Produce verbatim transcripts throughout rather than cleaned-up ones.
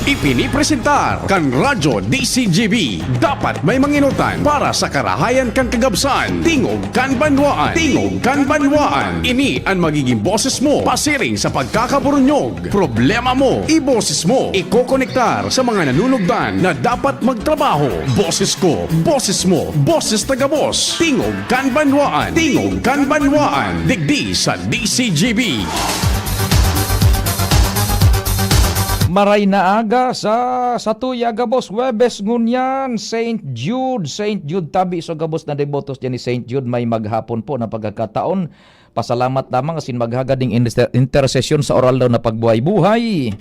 Ipinipresentar kan Radyo D C G B. Dapat may manginutan para sa karahayan kan kagabsan. Tingog kan banwaan. Tingog kan banwaan. Ini an magiging boses mo pasiring sa pagkakaburunyog. Problema mo, iboses mo. Ikokonektar sa mga nanunugdan na dapat magtrabaho. Boses ko, boses mo, boses ta gabos. Tingog kan banwaan. Tingog kan banwaan. Digdi sa D C G B. Maray na aga sa, satuya gabos, Huwebes ngunyan, Saint Jude, Saint Jude tabi. So gabos na debotos diyan ni Saint Jude, may maghapon po na pagkakataon. Pasalamat lamang asin maghagad ning inter-, intersesyon sa oral daw na pagbuhay-buhay.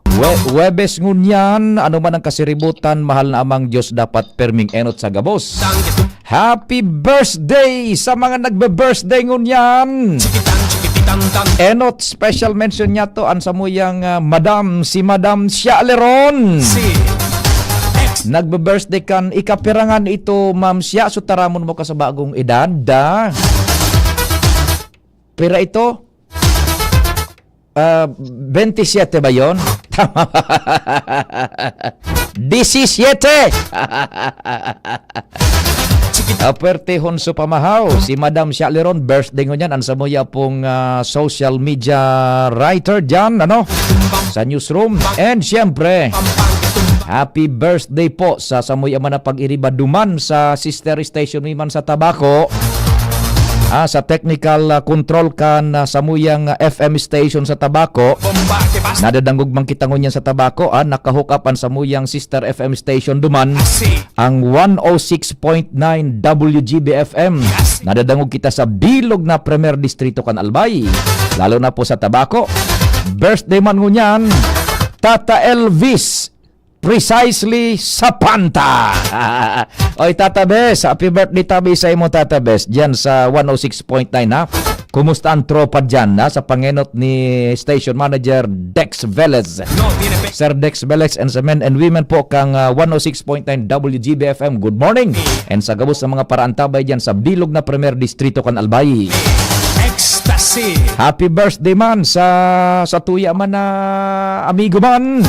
We-, Huwebes ngunyan, ano man ang kasiributan, mahal na Amang Diyos, dapat perming enot sa gabos. Happy birthday sa mga nagbe-birthday ngunyan. Enot, special mention niya to, ang samuyang, ah, madam, si Madam Shaleron. Nagbe-birthday kan ikapirangan ito, Ma'am Shia, so taramon mo ka sa bagong edad, da. Pira ito? Ah, twenty-seven ba yon? Tama ba? Disisiyete! Ah, puwertehon su pamahaw. Si Madam Shaleron, birthday ngunyan. Ang samuya pong, ah, social media writer dyan, ano? Sa newsroom. And siyempre, happy birthday po sa samuya man na pag-iriba duman sa sister station mi man sa Tabaco. Ah, sa technical, ah, control kan, ah, samuyang, ah, F M station sa Tabaco. Nadadangog man kita ngunyan sa Tabaco, ah, naka-hook up an samuyang sister F M station duman, ang one oh six point nine W G B F M. Nadadangog kita sa bilog na Primer Distrito kan Albay, lalo na po sa Tabaco. Birthday man ngunyan, Tata Elvis, precisely sa Panta. Oy, Tata Bes, happy birthday tabi sa imo, Tata Bes, diyan sa one oh six point nine, ha? Kumusta ang tropa diyan, ha? Sa pangenot ni Station Manager Dex Velez. Sir Dex Velez and sa men and women po kang, ah, one oh six point nine W G B F M, good morning. And sa gabos sa mga paraantabay diyan sa bilog na Primer Distrito kan Albay. Ecstasy. Happy birthday man sa, sa tuya man na amigo man.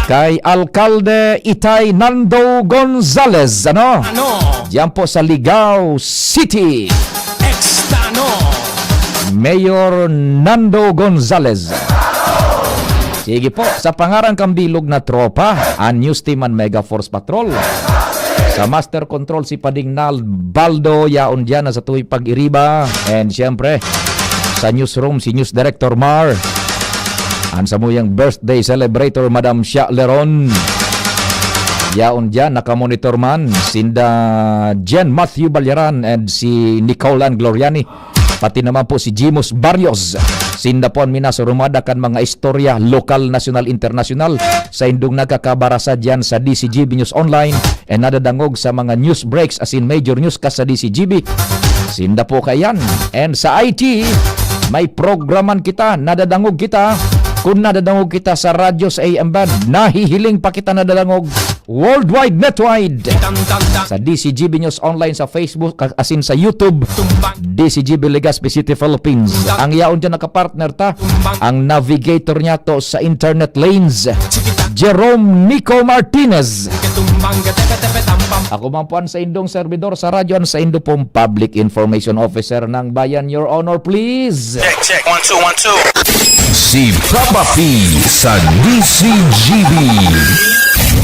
Kay Alkalde Itay Nando Gonzales, ano? Ano? Diyan po sa Ligao City. Extano. Mayor Nando Gonzales. Sige po, sa pangaran kang bilog na tropa, ang news team an Mega Force Patrol. Sa Master Control si Pading Nal Baldo, yaon diyan na sa tuwing pag-iriba. And siyempre, sa newsroom si News Director Mar. Ang samuyang birthday celebrator, Madam Shia Leron. Yaon diyan, nakamonitor man, sinda Jen Matthew Balyaran and si Nicole Ann Gloriani. Pati naman po si Jimos Barrios. Sinda po ang minasurumada kan mga istorya, lokal, nasyonal, internasyonal, sa indong nagkakabarasa diyan sa D C G B News Online and nadadangog sa mga news breaks asin major newscast sa D C G B. Sinda po kaiyan. And sa I T, may programan kita, nadadangog kita. Kung nadadangog kita sa radyo sa A M band, nahihiling pa kita nadadangog worldwide netwide. Sa D C G B News Online sa Facebook, ka-, asin sa YouTube, D C G B Legazpi City, Philippines. Ang yaon dyan nakapartner ta, ang navigator niya to sa internet lanes, Jerome Nico Martinez. Ako man po ang saindong servidor sa radyo, ang saindo pong public information officer ng bayan. Your Honor, please. Check, check. One, two, one, two. Si Papa P sa D C G B.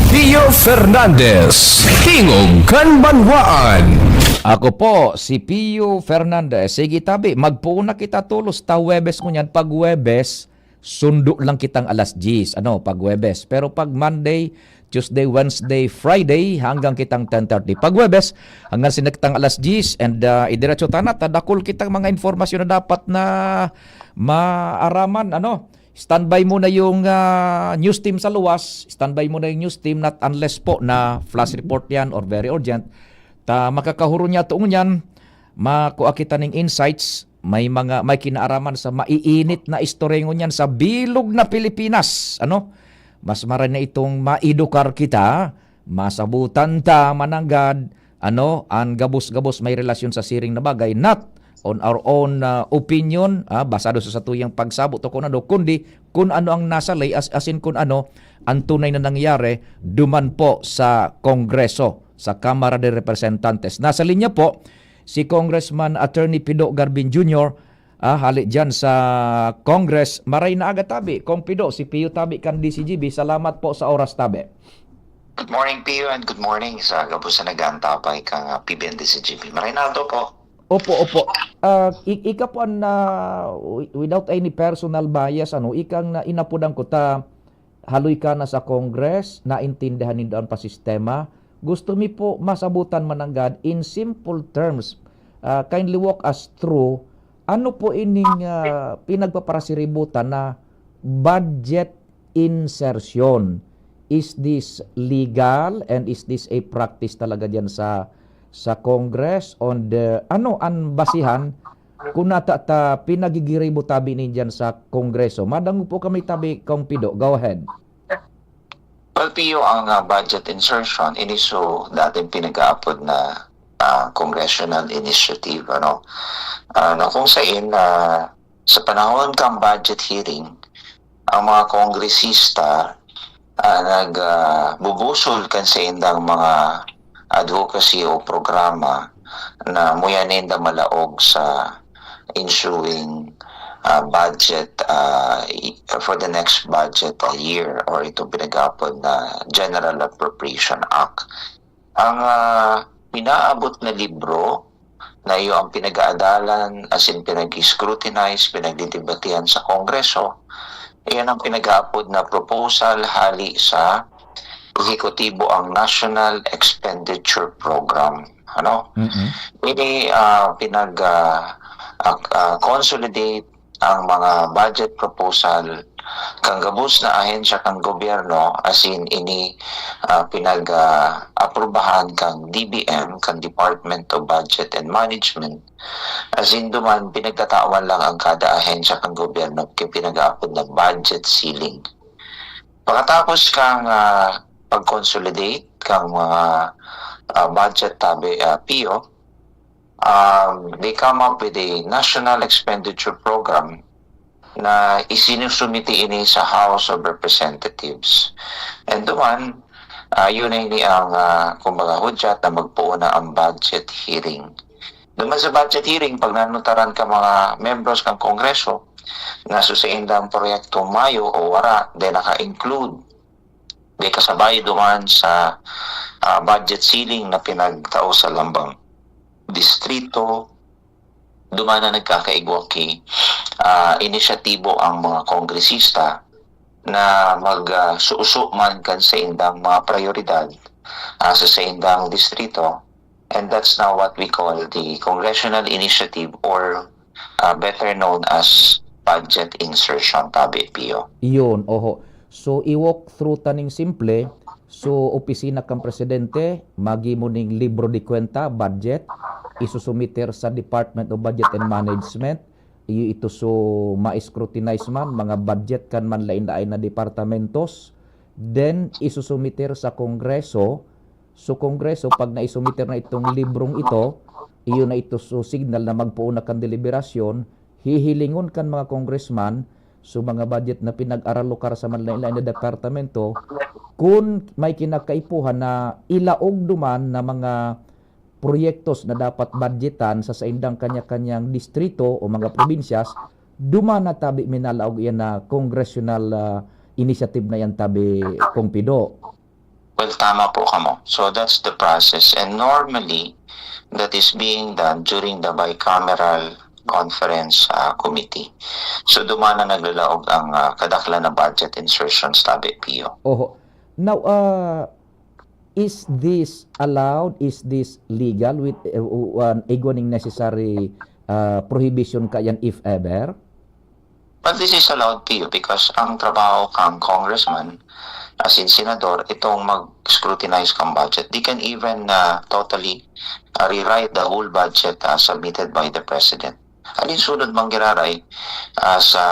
Pio Fernandez, Tingog kan Banwaan. Ako po, si Pio Fernandez. Sige, tabi, magpuuna kita tolos ta Huwebes ngunyan. Pag Huwebes, sundo lang kitang alas diyes, ano, pag Huwebes. Pero pag Monday, Tuesday, Wednesday, Friday, hanggang kitang ten thirty. Pag Huwebes, hanggang sina kitang alas diyes, and, ah, idiretso ta na, ta dakul kitang mga impormasyon na dapat na maaraman, ano. Standby muna yung, ah, news team sa luwas, standby muna yung news team, not unless po na flash report yan or very urgent. Ta makakahuro niya tuong yan, makua kita ning insights, may mga, may kinaaraman sa maiinit na istorya ngunyan sa bilog na Pilipinas, ano? Mas maray na itong maedukar kita, masabutan ta mananggad, ano, an gabos-gabos may relasyon sa siring na bagay, not on our own, ah, opinion, ah, basado sa satuyang pagsabot o kun ano, kundi kun ano ang nasa lay, as, as in kun ano ang tunay na nangyari duman po sa Kongreso, sa Kamara de Representantes. Nasa linya po si Congressman Attorney Pido Garbin Junior, ah, hali diyan sa Congress. Maray na aga tabi, Kong Pido, si Pio tabi kan D C G B. Salamat po sa oras tabi. Good morning, Pio, and good morning sa gabos na nag-aantapay kang, ah, P B N D C G B. Maray na aldaw po. Opo, opo. Ah, i- ika po ang na, wi- without any personal bias, ano, ikang na inapudan ko ta, haloy ka na sa Congress, naintindihan nindo ang pasistema. Gusto mi po masabutan mananggad in simple terms, ah, kindly walk us through, ano po ining, ah, pinagpaparasiributan na budget insertion? Is this legal and is this a practice talaga diyan sa, sa Congress? On the, ano ang basihan kung nata ta pinagigiribo tabi ni diyan sa Kongreso? Madangog po kami tabi, Kong Pido. Go ahead. Well, Pio, ang, ah, budget insertion, ini so dating pinag-aapod na, ah, congressional initiative, ano? Ah, na kung sain, ah, sa panahon kang budget hearing, ang mga kongresista, ah, nag, ah, bubusol kan saindang mga advocacy o programa na muya ninda malaog sa ensuing, ah, budget, ah, i- for the next budget, ah, year, or itong pinag-aapod na General Appropriation Act. Ang, ah, pinaabot na libro na iyo ang pinag-aadalan, as in pinag-scrutinize, pinagdidebatehan sa Kongreso, iyan ang pinag-aapod na proposal hali sa ehekutibo, ang National Expenditure Program. Ano? Mm-mm. Ini, ah, pinag, ah, ah, ah, consolidate ang mga budget proposal kan gabos na ahensya kan gobyerno, as in ini, ah, pinag, ah, aprubahan kan D B M, kan Department of Budget and Management. As in duman, pinagtatawan lang ang kada ahensya kan gobyerno kay pinag-aapod na budget ceiling. Pagkatapos kang, ah, pag-consolidate kang mga, ah, budget tabi, ah, Pio, um, they come up with a National Expenditure Program na isinusumiti ini sa House of Representatives. And duman, ah, yun na ini ang, ah, kumbaga, hudyat na magpoon na ang budget hearing. Duman sa budget hearing, pag nanutaran ka mga membros kan Kongreso na sa saindang proyekto mayo o wara, di naka-include, di kasabay duman sa, ah, budget ceiling na pinagtao sa lambang distrito, duman na nagkakaigwa ki, ah, inisyatibo ang mga kongresista na mag, ah, suuso man kan saindang mga prayoridad, ah, sa saindang distrito. And that's now what we call the congressional initiative, or, ah, better known as budget insertion, tabi, Pio. Yun, oho. So, i-walk through taning simple. So, opisina kan presidente, magimo ning libro de cuenta, budget, isusumiter sa Department of Budget and Management. Iyo ito so ma-scrutinize man, mga budget kan manlain-lain na departamentos. Then, isusumiter sa Kongreso. So, Kongreso, pag naisumiter na itong librong ito, iyo na ito so signal na magpoon na kan deliberasyon, hihilingon kan mga congressman, so mga budget na pinag-aralokar sa manlain-lain na departamento, kun may kinakaipuhan na ilaog duman na mga proyektos na dapat budgetan sa saindang kanya-kanyang distrito o mga probinsyas, duman na tabi minalaog iyan na congressional, ah, initiative na yan tabi, Kong Pido. Well, tama po kamo. So that's the process. And normally, that is being done during the bicameral conference, ah, committee. So duman na naglalaog ang, ah, kadaklan na budget insertions, tabi, Pio. Oho. Now, ah, is this allowed? Is this legal with, uh, uh, igwa ning necessary, ah, prohibition kayan, if ever? But this is allowed, Pio, because ang trabaho kang congressman, as in senador, itong mag-scrutinize kang budget. They can even, uh, totally, uh, rewrite the whole budget, uh, submitted by the president. Alin sunod mang giraray, uh, sa,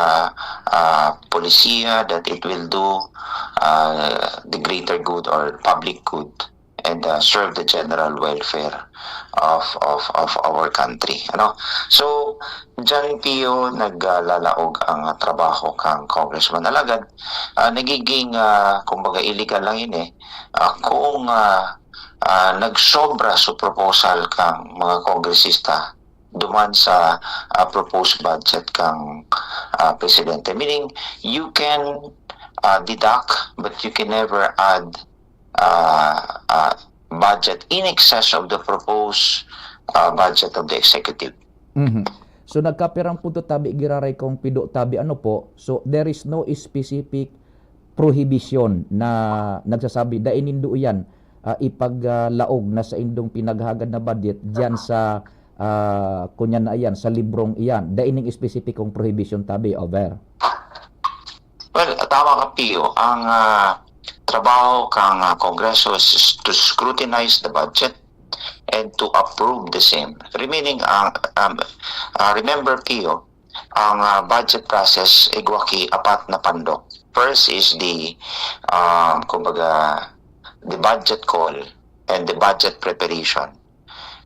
uh, polisiya that it will do, uh, the greater good or public good. and, uh, serve the general welfare of, of, of our country, ano? So, diyan, Pio, naglalaog ang, uh, trabaho kang Congressman. Alagad, uh, nagiging, uh, kumbaga, illegal lang ini, uh, kung, uh, uh, nagsobra sa proposal kang mga kongresista duman sa, uh, proposed budget kang, uh, presidente. Meaning, you can, uh, deduct, but you can never add, uh, uh, budget in excess of the proposed, uh, budget of the executive. Mhm. So, nagkapirang punto tabi giraray kong pido tabi, ano po? So, there is no specific prohibition na nagsasabi, "Dai nindo iyan, ah, ipaglaog na saindong pinaghagad na budget diyan sa, ah, kunyan na iyan, sa librong iyan." Dai ning espesipikong prohibition tabi, over. Well, tama ka, Pio. Ang, ah, trabaho kang, ah, Kongreso is to scrutinize the budget and to approve the same. Remaining, ang, um, ah, remember, Pio, ang, ah, budget process, igwa ki apat na pandok. First is the, um, kumbaga, the budget call and the budget preparation.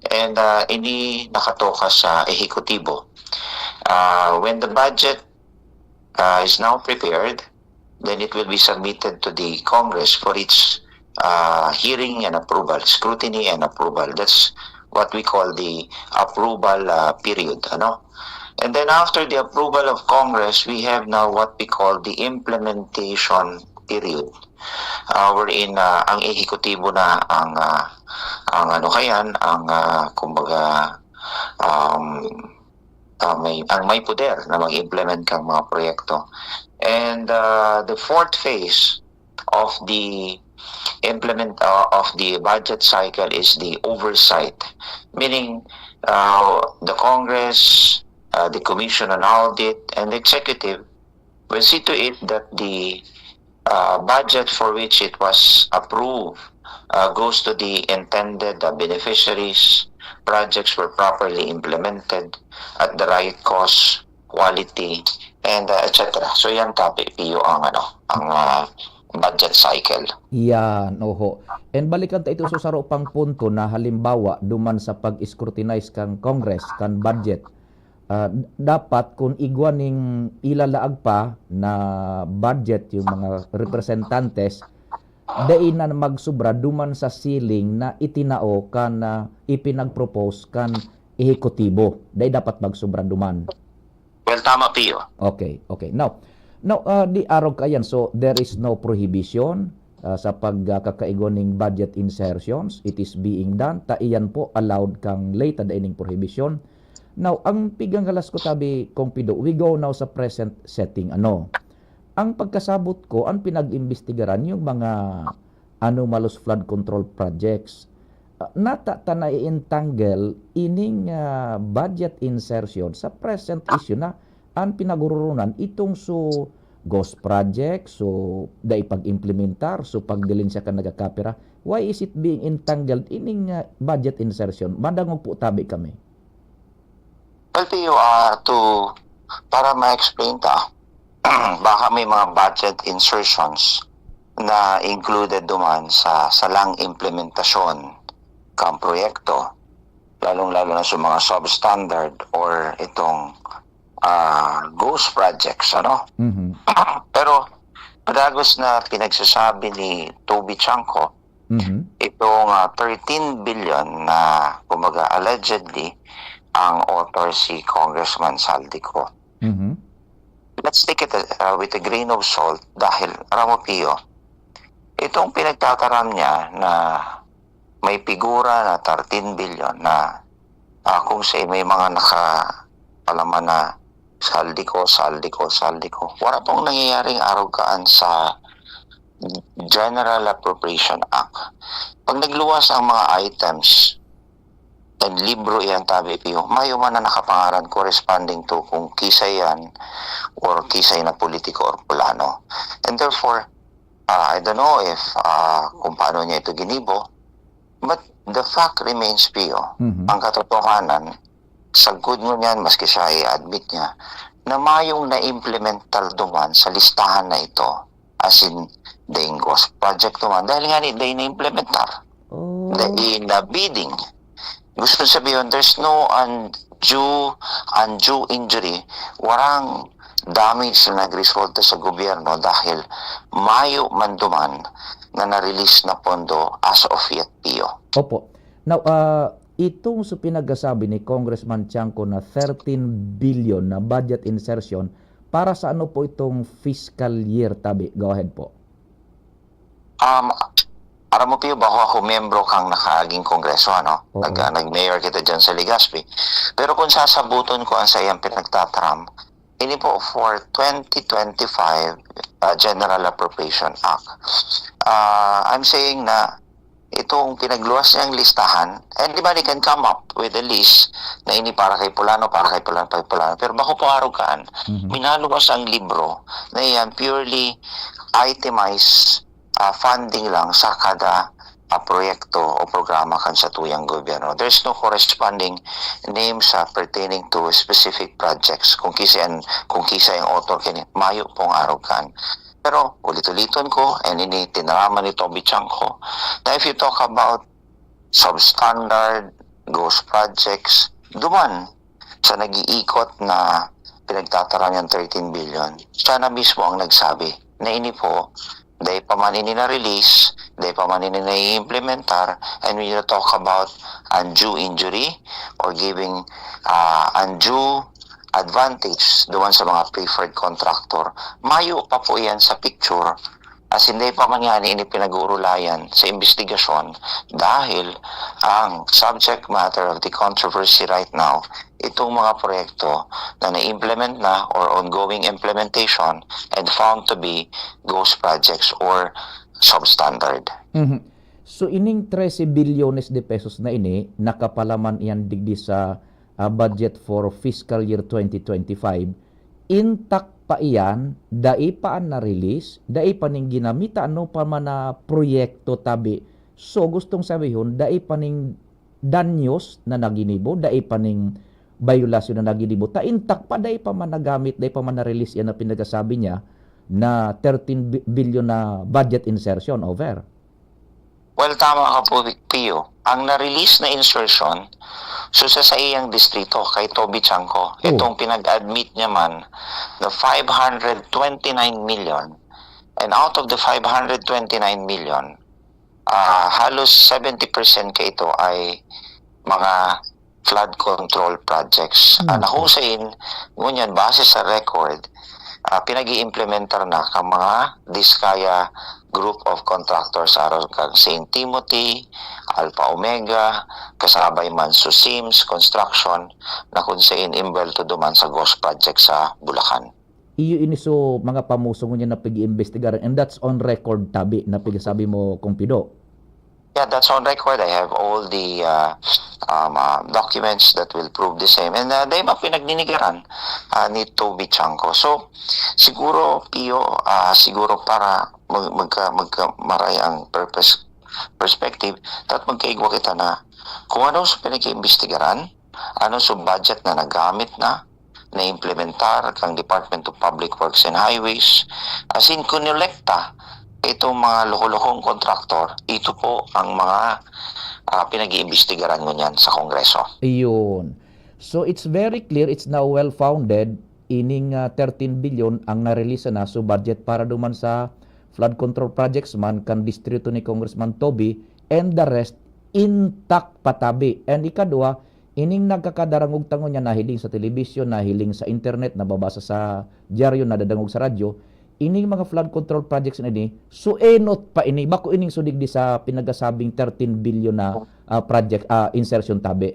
And, ah, ini nakatoka sa ehekutibo. Ah, when the budget, ah, is now prepared, then it will be submitted to the Congress for its, ah, hearing and approval, scrutiny and approval. That's what we call the approval, ah, period, ano? And then after the approval of Congress, we have now what we call the implementation period, ah, wherein, ah, ang ehekutibo na ang, ah, ang ano kayan, ang, ah, kumbaga, um, ah, may, ang may poder na mag-implement kang mga proyekto. And, ah, the fourth phase of the implement, ah, of the budget cycle is the oversight, meaning, ah, the Congress, ah, the Commission on Audit, and the executive will see to it that the, ah, budget for which it was approved, ah, goes to the intended, ah, beneficiaries, projects were properly implemented at the right cost, quality, and, ah, et cetera. So, yan, Tabi Pio, ang, ano, ang, ah, budget cycle. Yan, oho. And balikan ta ito sa saro pang punto na halimbawa duman sa pag-scrutinize kan Congress, kan budget. Ah, dapat kun igwa ning ilalaag pa na budget yung mga representantes, dai na magsubra duman sa ceiling na itinao kan, ah, ipinag-propose kan ehekutibo. Dai dapat magsubra duman. Well, tama, Pio. Okay, okay. Now, now, ah, di arog kayan. So, there is no prohibition, ah, sa pag, ah, kakaigwa ning budget insertions. It is being done. Ta iyan po, allowed kang late, ta dai ning prohibition. Now, ang piganggalas ko tabi, Kong Pido, we go now sa present setting. Ano? Ang pagkasabot ko, ang pinag-imbestigaran yung mga anomalous flood control projects. Ah, nata ta nai-entangle ining, ah, budget insertion sa present issue na ang pinaguroronan itong so ghost project, so dai pag-implementar, so pagdilin siya kan nagkakapira. Why is it being entangled ining, ah, budget insertion? Madangog po tabi kami. Well, Pio, ah, to, para ma-explain ta, baka may mga budget insertions na included duman sa salang implementasyon kang proyekto, lalong-lalo na sa mga substandard or itong, ah, ghost projects, ano? Mhm. Pero padagos na pinagsasabi ni Toby Chanco, Mhm. itong, ah, thirteen billion na, kumbaga, allegedly, ang author si Congressman Zaldy Co. Mhm. Let's take it, uh, with a grain of salt dahil, alam mo, Pio, itong pinagtataram niya na may figura na thirteen billion na, ah, kung sa may mga naka-, alaman na Zaldy Co, Zaldy Co, Zaldy Co. Wala pong nangyayaring arogaan sa General Appropriation Act. Pag nagluwas ang mga items, and libro iyan, tabi, Pio, mayo man na nakapangaran corresponding to kung kisay yan or kisay na politiko or pulano. And therefore, ah, I don't know if, ah, kung paano niya ito ginibo, but the fact remains, Pio, Mhm. ang katotohanan, sagkod mo niyan, maski siya i-admit niya, na mayong na-implementar duman sa listahan na ito, as in, daing ghost project duman, dahil nga ni, daing na-implementar. Oh. the, in the bidding. Gusto sabihin, there's no undue, undue injury, warang damage na nagresulta sa gobyerno dahil mayo man duman na na-release na pondo as of yet, Pio. Opo. Now, ah, itong sa pinagkasabi ni Congressman Tiangco na thirteen billion na budget insertion, para sa ano po itong fiscal year, tabi? Go ahead po. Um, aram mo, Pio, bako ako miyembro kang nakaaging kongreso, ano? Oo. Nag-, ah, nag-mayor kita dyan sa Legazpi. Pero kung sasabuton ko ang saiyang pinagtataram, ini po for twenty twenty-five, ah, General Appropriation Act. Ah, I'm saying na itong pinagluwas niyang listahan, anybody can come up with a list na ini para kay pulano, para kay pulano, para kay pulano. Pero bako po arog kaan, Mhm. minaluwas ang libro na iyan purely itemized, ah, funding lang sa kada, ah, proyekto o programa kan satuyang gobyerno. There's no corresponding names, ah, pertaining to specific projects. Kung kisa yan, kung kisa yung author kini, mayo pong arog kaan. Pero ulit-uliton ko, and ini tinaraman ni Toby Tiangco, na if you talk about substandard, ghost projects, duman sa nag-iikot na pinagtataram yung thirteen billion, siya na mismo ang nagsabi na ini po, dai pa man ini na-release, dai pa man ini nai-implementar, and when you talk about undue injury or giving, ah, undue advantage duman sa mga preferred contractor, mayo pa po iyan sa picture. As in, dai pa man ngani ini pinag-uurulayan sa imbestigasyon dahil ang subject matter of the controversy right now, itong mga proyekto na na-implement na or ongoing implementation and found to be ghost projects or substandard. Mhm. So, ining trese bilyones de pesos na ini, nakapalaman iyan digdi sa, ah, budget for fiscal year twenty twenty-five. Intact pa iyan, dai pa an na-release, dai pa nin ginamit ta ano pa man na proyekto tabi. So, gustong sabihon, dai pa nin danyos na naginibo, dai pa nin byolasyon na naginibo. Ta intact pa, dai pa man nagamit, dai pa man na-release iyan na pinagkasabi niya na thirteen bi-, billion na budget insertion, over. Well, tama ka po, Pio. Ang na-release na insertion, so sa saiyang distrito, kay Toby Tiangco, Oh. itong pinag-admit niya man na five hundred twenty-nine million, and out of the five hundred twenty-nine million, ah, halos seventy percent kaito ay mga flood control projects. Hmm. Ah, na kung sain, ngunyan, base sa record, ah, pinag-iimplementar na kan mga Diskaya Group of Contractors, arog kan Saint Timothy, Alpha Omega, kasabay man so Sims Construction, na kung sain imbwelto duman sa ghost project sa Bulacan. Iyo ini so mga pamuso ngunyan na pag-iimbestigaran, and that's on record, tabi, na pagsabi mo, Kong Pido. Yeah, that's on record. I have all the, uh, um, uh, documents that will prove the same. And, uh, dai man pinagninigaran, uh, ni Toby Tiangco. So, siguro, Pio, uh, siguro para mag-, magka-, magkamaray ang purpose, perspective, dapat magkaigwa kita na kung ano sa pinag-iimbestigaran, ano sa budget na nagamit na, naimplementar kan Department of Public Works and Highways, as in, kinolekta itong mga loko-lokong kontraktor, ito po ang mga, ah, pinag-iimbestigaran ngunyan sa Kongreso. Iyon. So, it's very clear, it's now well-founded, ining, ah, thirteen billion ang na-release na so budget para duman sa flood control projects man kan distrito ni Congressman Toby, and the rest intact pa tabi. And ikadwa, ining nagkakadarangog ta ngunyan, nahiling sa telebisyon, nahiling sa internet, nababasa sa dyaryo, nadadangog sa radyo, ining mga flood control projects na ini, so enot pa ini, bako ining sudig di sa pinagasabing thirteen billion na, ah, project, ah, insertion tabi.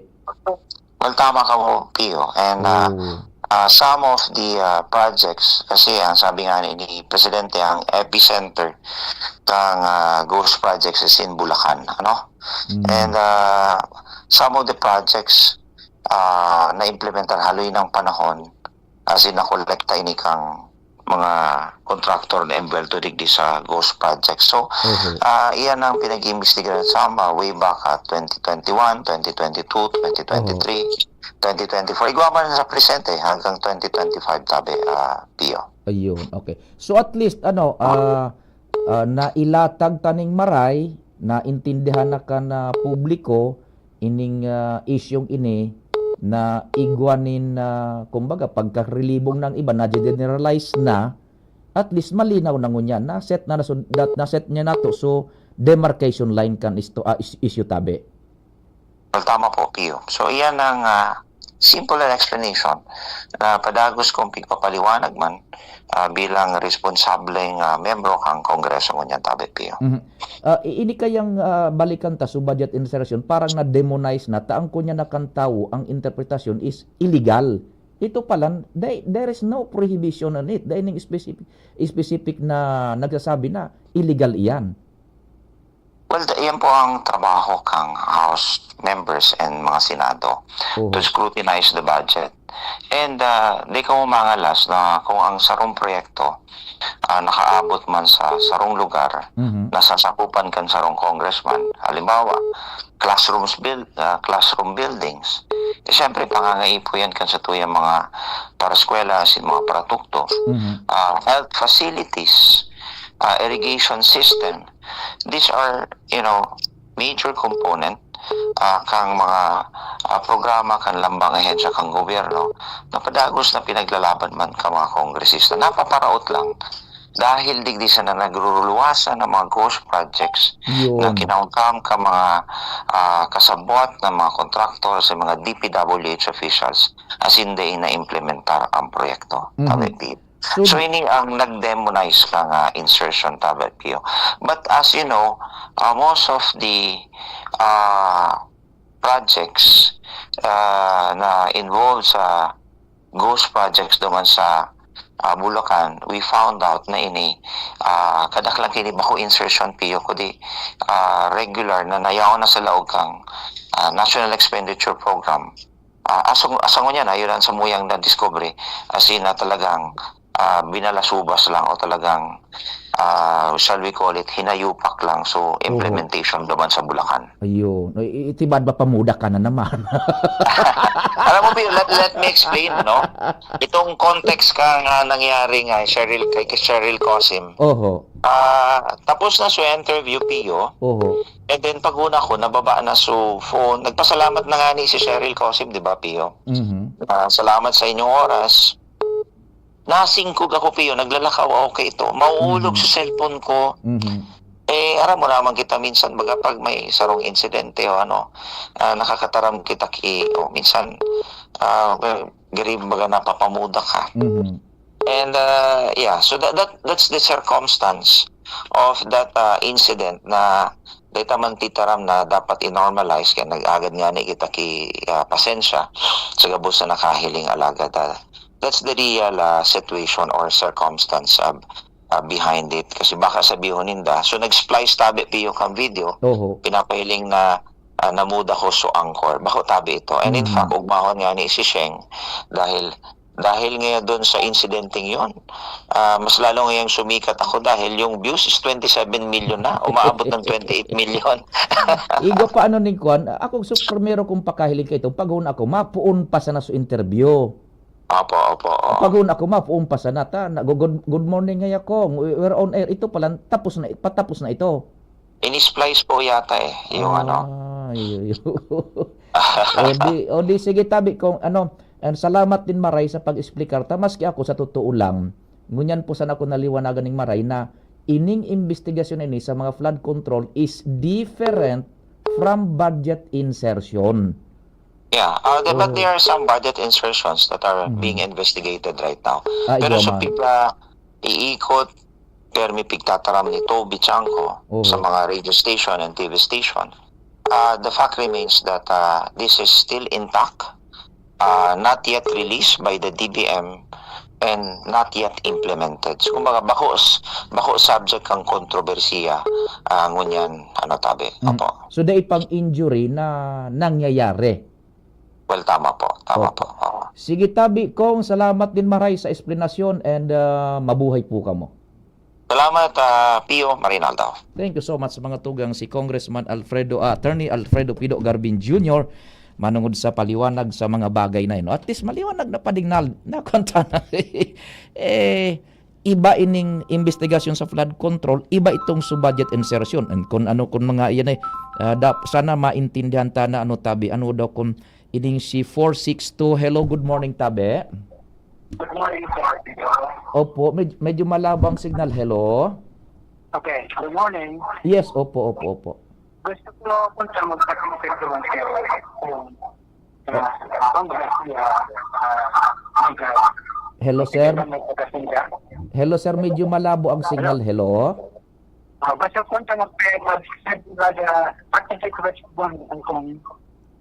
Well, tama ka po, Pio. And, ah, Oh. ah, some of the, ah, projects, kasi ang sabi nga ni, ni Presidente, ang epicenter kang, ah, ghost projects is in Bulacan, ano? Mm. And, ah, some of the projects, ah, na-implementar haloy ng panahon, as in, nakolekta ini kang mga kontraktor na embwelto digdi sa ghost project. So, Oho. ah, iyan ang pinag-iimbestigahan sa mga way back, ah, twenty twenty-one, twenty twenty-two, twenty twenty-three, Oho. twenty twenty-four. Igwa man sa presente hanggang twenty twenty-five, tabi, ah, Pio. Ayun, okay. So, at least, ano, ah, ah, nailatag ta ning maray, naintindihan na kan, ah, publiko ining, ah, isyung ini na igwa nin, ah, kumbaga, pagkarelibong ng iba, na-generalize na, at least malinaw na ngunyan, na-set na, na, so, that, na-set niya nato, so, demarcation line kan isto, ah, is-, issue tabi. Well, tama po, Pio. So, iyan ang, ah, simple na explanation na padagos kong pigpapaliwanag man, ah, bilang responsableng, ah, membro kang Kongreso ngunyan tabi, Pio. Mhm. Ah, i-, ini kayang, ah, balikan ta so budget insertion, parang na-demonize na, ta ang kunya na kan tawo, ang interpretasyon is illegal. Ito palan, they, there is no prohibition on it. Dai ning specific, specific na nagsasabi na illegal iyan. Well, da- yan po ang trabaho kang House members and mga Senado Oho. to scrutinize the budget. And uh, di ko mangalas na kung ang sarong proyekto ah, nakaabot man sa sarong lugar, Mhm. nasasakupan kan sarong congressman. Halimbawa, classrooms build, ah, classroom buildings. Eh, siyempre, pangangaipo yan kan sa tuyang mga paraeskwela, sin mga paratukto, Mhm. ah, health facilities, ah, irrigation system. These are, you know, major component ah, kang mga ah, programa kan lambang ahensya kan gobyerno na padagos na pinaglalaban man kan mga kongresista. Napaparaot lang dahil digdi sana nagruruluwasan ang mga ghost projects Yun. na kinaungkam kan mga ah, kasabwat ng mga contractors sa mga D P W H officials asin dai na implementar ang proyekto. Mhm. Tabi, Pio. So, So, ini ang nag-demonize kang ah, insertion, Tabi, Pio. But as you know, ah, most of the ah, projects ah, na involved sa ghost projects duman sa ah, Bulacan, we found out na ini ah, kadaklan kini bako insertion, Pio, kundi ah, regular na nayaon na sa laog kang ah, National Expenditure Program. Ah, asang, asang ngunyan, ayun ang samuyang na-discover, eh. As in, na talagang ah, binalasubas lang o talagang, ah, shall we call it, hinayupak lang. So, implementation duman sa Bulacan. Ayun. Ay, i-, itibad ba pamuda ka na naman? Alam mo, Pio, let, let me explain, no? Itong context ka nga nangyari nga, Cheryl, kay, kay Cheryl Cosim. Oho. Ah, tapos na sa interview, Pio. Oho. And then, pag una ko, nababa na sa phone. Nagpasalamat na nga ni si Cheryl Cosim, di ba, Pio? Mhm. Ah, salamat sa inyong oras. Nasingkog ako, Pio. Naglalakaw ako kay ito. Mauulog Mhm. sa cellphone ko. Mhm. Eh, aram mo naman kita minsan, baga pag may sarong insidente o ano, ah, nakakataram kita ki, o minsan, ah, well, gari baga napapamuda ka. Mhm. And uh, yeah, so that, that that's the circumstance of that uh, incident na data man titaram na dapat i-normalize kaya nag-agad nga ni kita ki uh, pasensya sa gabos na nakahiling alagad. Uh, that's the real uh, situation or circumstance uh, uh, behind it. Kasi baka sabihon ninda, so nag-splice tabi, Pio, kang video, Oho. pinapahiling na uh, namuda ko so anchor. Bako tabi ito. And in Mhm. fact, ugmahon nga ni si Sheng dahil dahil ngayon doon sa insidenteng yon, ah, mas lalo ngayong sumikat ako dahil yung views is twenty-seven million na, umaabot ng twenty-eight million. Igwa pa ano ning kwan, ako so primero kong pakahiling kay ito, pag-una ako, mapuon pa sana sa interview. Opo, opo. oo. Pag-una ako, mapuon pa sana ta, na, good, good morning, Ngayakong, we- we're on air. Ito pala, tapos na, patapos na ito. Ini-splice po yata eh, yung ano. Ah, iyo, iyo. O di, o di, sige, tabi kong, ano, and salamat din, Maray, sa pag-explicar ta. Maski ako, sa totoo lang, ngunyan po sana ako naliwanagan ning Maray na ining investigasyon ini sa mga flood control is different from budget insertion. Yeah, uh, the- but Oh. there are some budget insertions that are Mhm. being investigated right now. Ah, Pero igwa sa man. pigka iikot, pero may pigtataram ni Toby Chanko Oo. sa mga radio station and T V station, uh, the fact remains that uh, this is still intact, uh, not yet released by the D B M, and not yet implemented. So, kumbaga, bako, s- bako subject kang kontrobersiya, ah, ngunyan, ano, tabi. Mm. Opo. So, dai pang injury na nangyayari. Well, tama po. Tama Opo. po. Oo. Sige, tabi kong, salamat din, Maray, sa explanation and ah, mabuhay po kamo. Salamat, ah, Pio Marinaldo. Thank you so much sa mga tugang si Congressman Alfredo, ah, Attorney Alfredo Pido Garbin Junior manungod sa paliwanag sa mga bagay na yun. At least maliwanag na padignal na kanta na. Eh, iba ining imbestigasyon sa flood control, iba itong sa budget insertion. And kung ano, kung mga iyan ay, ah, dap-, sana maintindihan ta na ano, tabi, ano daw kung ining si four six two. Hello, good morning, tabi. Good morning, sir. Opo, med-, medyo malabo ang signal. Hello? Okay, good morning. Yes, opo, opo, opo. Gusto ko po sa magpapalipid ko lang kayo. Kung, ah, ang mga, ah, ah, mag- Hello, sir. Ang mga pagkasinda. Hello, sir. Medyo malabo ang signal. Hello? Ah, basta po sa mag-, mag-, mag-, ah, practice request po ang kung,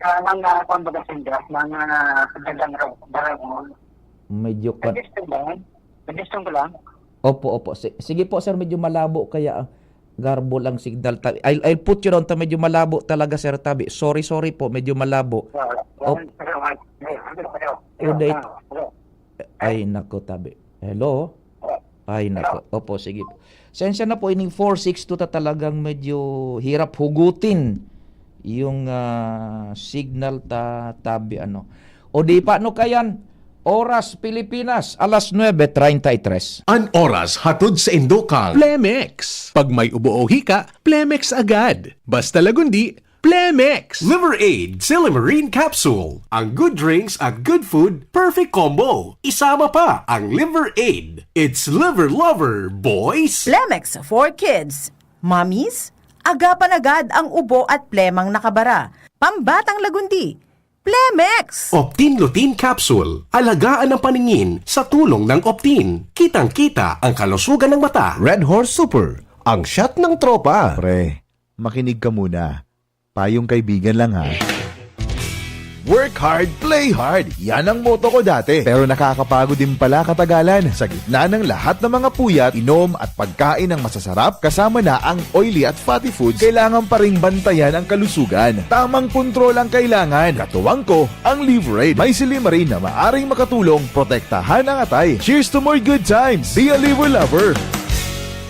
ah, mga, ah, pagkasinda, mga, ah, pagdagang raw, barang. Medyo Ang ka- gusto lang. Ang gusto ko lang. Opo, opo. Si-, sige po, sir. Medyo malabo kaya ang garbo lang signal. Ta-, I'll, I'll put you down ta medyo malabo talaga, sir, tabi. Sorry, sorry po. Medyo malabo. Ah, Op. Salamat. Hello, hello. Uday. Ah, hello. Ay, nako, tabi. Hello? Ay, nako. Opo, sige po. Sensya na po, ining four six two ta talagang medyo hirap hugutin yung, ah, signal ta, tabi, ano. O di pa, ano kayan? Oras Pilipinas, alas nuebe treinta y tres. An oras hatod sa indo kan Plemex. Pag may ubo o hika, Plemex agad. Basta lagundi, Plemex. Liver Aid, Silimarin Capsule. Ang good drinks at good food, perfect combo. Isama pa ang Liver Aid. It's Liver Lover, boys! Plemex for kids. Mommies, agapan agad ang ubo at plemang nakabara. Pambatang lagundi, Plemex! Optin Lutein Capsule. Alagaan ang paningin sa tulong ng Optin. Kitang-kita ang kalusugan ng mata. Red Horse Super, ang shot ng tropa. Pre, makinig ka muna. Payong kaibigan lang, ha. Work hard, play hard. Yan ang motto ko dati. Pero nakakapagod din pala katagalan. Sa gitna ng lahat ng mga puyat, inom at pagkain ng masasarap, kasama na ang oily at fatty foods, kailangan pa ring bantayan ang kalusugan. Tamang kontrol ang kailangan. Katuwang ko, ang Liverade. May silimarin na maaring makatulong protektahan ang atay. Cheers to more good times! Be a Liver Lover!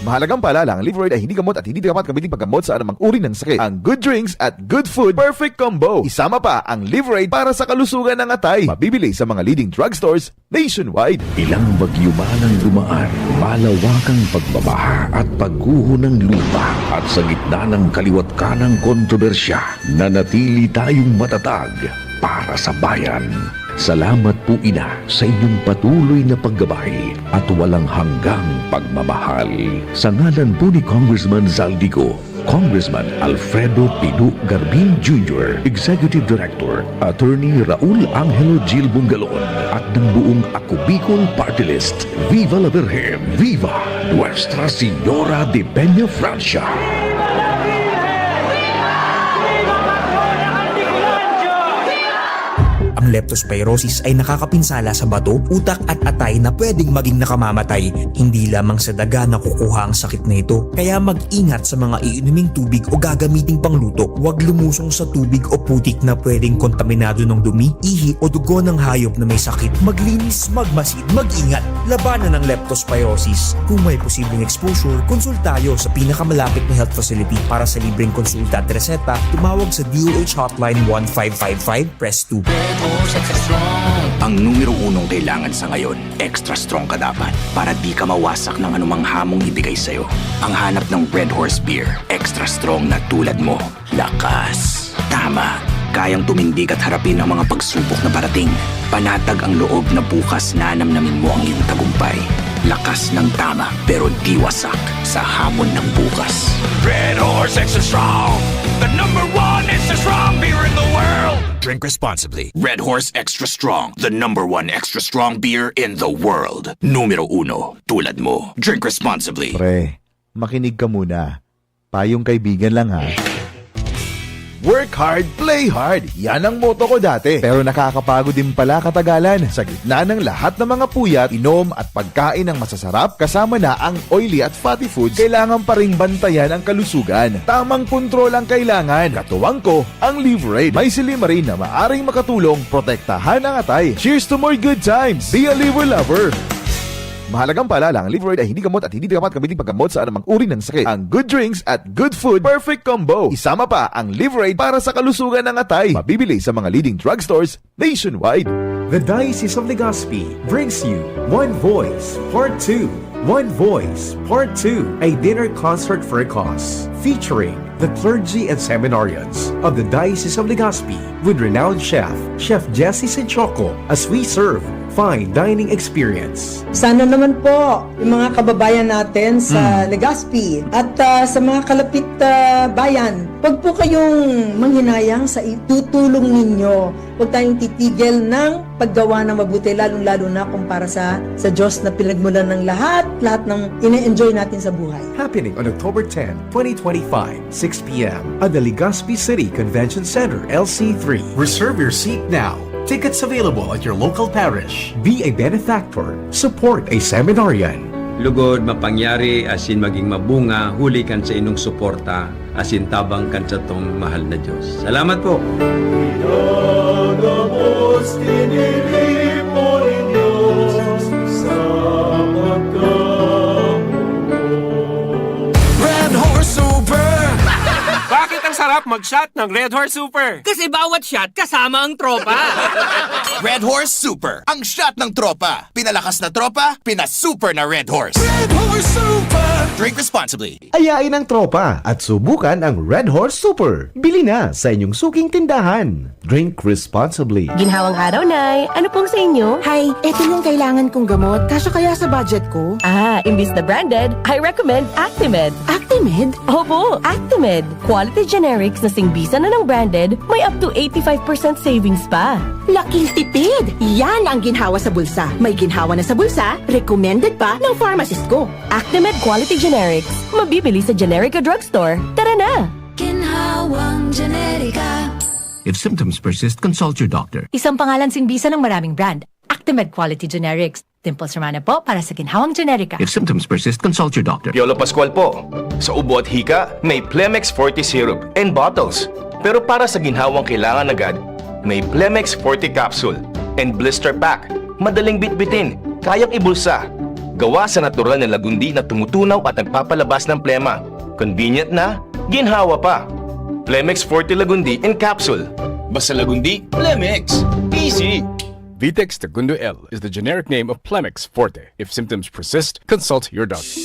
Mahalagang paalala, ang Liverade ay hindi gamot at hindi dapat gamitin paggamot sa anumang uri ng sakit. Ang good drinks at good food, perfect combo. Isama pa ang Liverade para sa kalusugan ng atay. Mabibili sa mga leading drugstores nationwide. Ilang bagyo man ang dumaan, malawakang pagbabaha at pagguho ng lupa, at sa gitna ng kaliwat ka ng kontrobersya, nanatili tayong matatag para sa bayan. Salamat po, Ina, sa inyong patuloy na paggabay at walang hanggang pagmamahal. Sa ngalan po ni Congressman Zaldy Go, Congressman Alfredo Pino Garbin Junior, Executive Director, Attorney Raul Angelo Gil Bungalon, at ng buong Ako Bicol Party List, Viva la Virgen! Viva Nuestra Señora de Peña Francia! Ang leptospirosis ay nakakapinsala sa bato, utak at atay na pwedeng maging nakamamatay. Hindi lamang sa daga nakukuha ang sakit na ito, kaya mag-ingat sa mga iinuming tubig o gagamiting pangluto. Huwag lumusong sa tubig o putik na pwedeng kontaminado ng dumi, ihi o dugo ng hayop na may sakit. Maglinis, magmasid, mag-ingat. Labanan ang leptospirosis. Kung may posibleng exposure, konsultayo sa pinakamalapit na health facility. Para sa libreng konsulta at reseta, tumawag sa D O H Hotline one five five five, press two. Ang numero unong kailangan sa ngayon, extra strong ka dapat para di ka mawasak ng anumang hamong ibigay sa'yo. Ang hanap ng Red Horse Beer, extra strong na tulad mo. Lakas. Tama. Kayang tumindig at harapin ang mga pagsubok na parating. Panatag ang loob na bukas nanamnamin mo ang iyong tagumpay. Lakas ng Tama, pero di wasak sa hamon ng bukas. Red Horse Extra Strong, the number one extra strong beer in the world. Drink responsibly. Red Horse Extra Strong, the number one extra strong beer in the world. Numero uno, tulad mo. Drink responsibly. Pre, makinig ka muna. Payong kaibigan lang, ha. Work hard, play hard. Yan ang motto ko dati. Pero nakakapagod din pala katagalan. Sa gitna ng lahat ng mga puyat, inom at pagkain ng masasarap, kasama na ang oily at fatty foods, kailangan pa ring bantayan ang kalusugan. Tamang kontrol ang kailangan. Katuwang ko, ang Liverade. May silimarin na maaring makatulong protektahan ang atay. Cheers to more good times! Be a Liver Lover! Mahalagang paalala, ang Liverade ay hindi gamot at hindi dapat gamitin paggamot sa anumang uri ng sakit. Ang good drinks at good food, perfect combo. Isama pa ang Liverade para sa kalusugan ng atay. Mabibili sa mga leading drugstores nationwide. The Diocese of Legazpi brings you One Voice, Part two. One Voice, Part two, a dinner concert for a cause, featuring the clergy and seminarians of the Diocese of Legazpi with renowned chef, Chef Jesse Sinchoco, as we serve fine dining experience. Sana naman po yung mga kababayan natin sa Hmm. Legazpi at, ah, sa mga kalapit, ah, bayan, wag po kayong manghinayang sa itutulong ninyo. Huwag tayong titigil ng paggawa ng mabuti, lalong-lalo na kung para sa, sa Diyos na pinagmulan ng lahat, lahat ng ine-enjoy natin sa buhay. Happening on October ten, twenty twenty-five, six p m at the Legazpi City Convention Center, L C three. Reserve your seat now. Tickets available at your local parish. Be a benefactor. Support a seminarian. Lugod, mapangyari asin maging mabunga huli kan saindong suporta asin tabang kan satong mahal na Diyos. Salamat po! Pinagabos, tiniripo nin Diyos sa pagkabuhay. Red Horse Super! Bakit ang sarap mag-shot ng Red Horse Super? Kasi bawat shot kasama ang tropa. Red Horse Super, ang shot ng tropa. Pinalakas na tropa, pinasuper na Red Horse. Red Horse Super! Drink responsibly. Ayain ang tropa at subukan ang Red Horse Super. Bili na sa inyong suking tindahan. Drink responsibly. Ginhawang araw, Nay. Ano pong sa inyo? Hay, eto yung kailangan kong gamot. Kasya kaya sa budget ko? Ah, imbis na branded, I recommend Actimed. Actimed? Opo, Actimed. Quality generics na singbisan na ng branded, may up to eighty-five percent savings pa. Laking tipid! Yan ang ginhawa sa bulsa. May ginhawa na sa bulsa, recommended pa ng pharmacist ko. Actimed Quality Generics. Mabibili sa Generica Drugstore. Tara na! Ginhawang Generica. If symptoms persist, consult your doctor. Isang pangalan singbisan ng maraming brand. Actimed Quality Generics. Dimples Romana po para sa Ginhawang Generica. If symptoms persist, consult your doctor. Piolo Pascual po. Sa ubo at hika, may Plemex Forte Syrup and bottles. Pero para sa ginhawang kailangan agad, may Plemex Forte Capsule and Blister Pack. Madaling bitbitin, kayang ibulsa. Gawa sa natural na lagundi na tumutunaw at nagpapalabas ng plema. Convenient na, ginhawa pa. Plemex Forte Lagundi in Capsule. Basta Lagundi, Plemex. Easy! Vitex Tagundo L is the generic name of Plemex Forte. If symptoms persist, consult your doctor.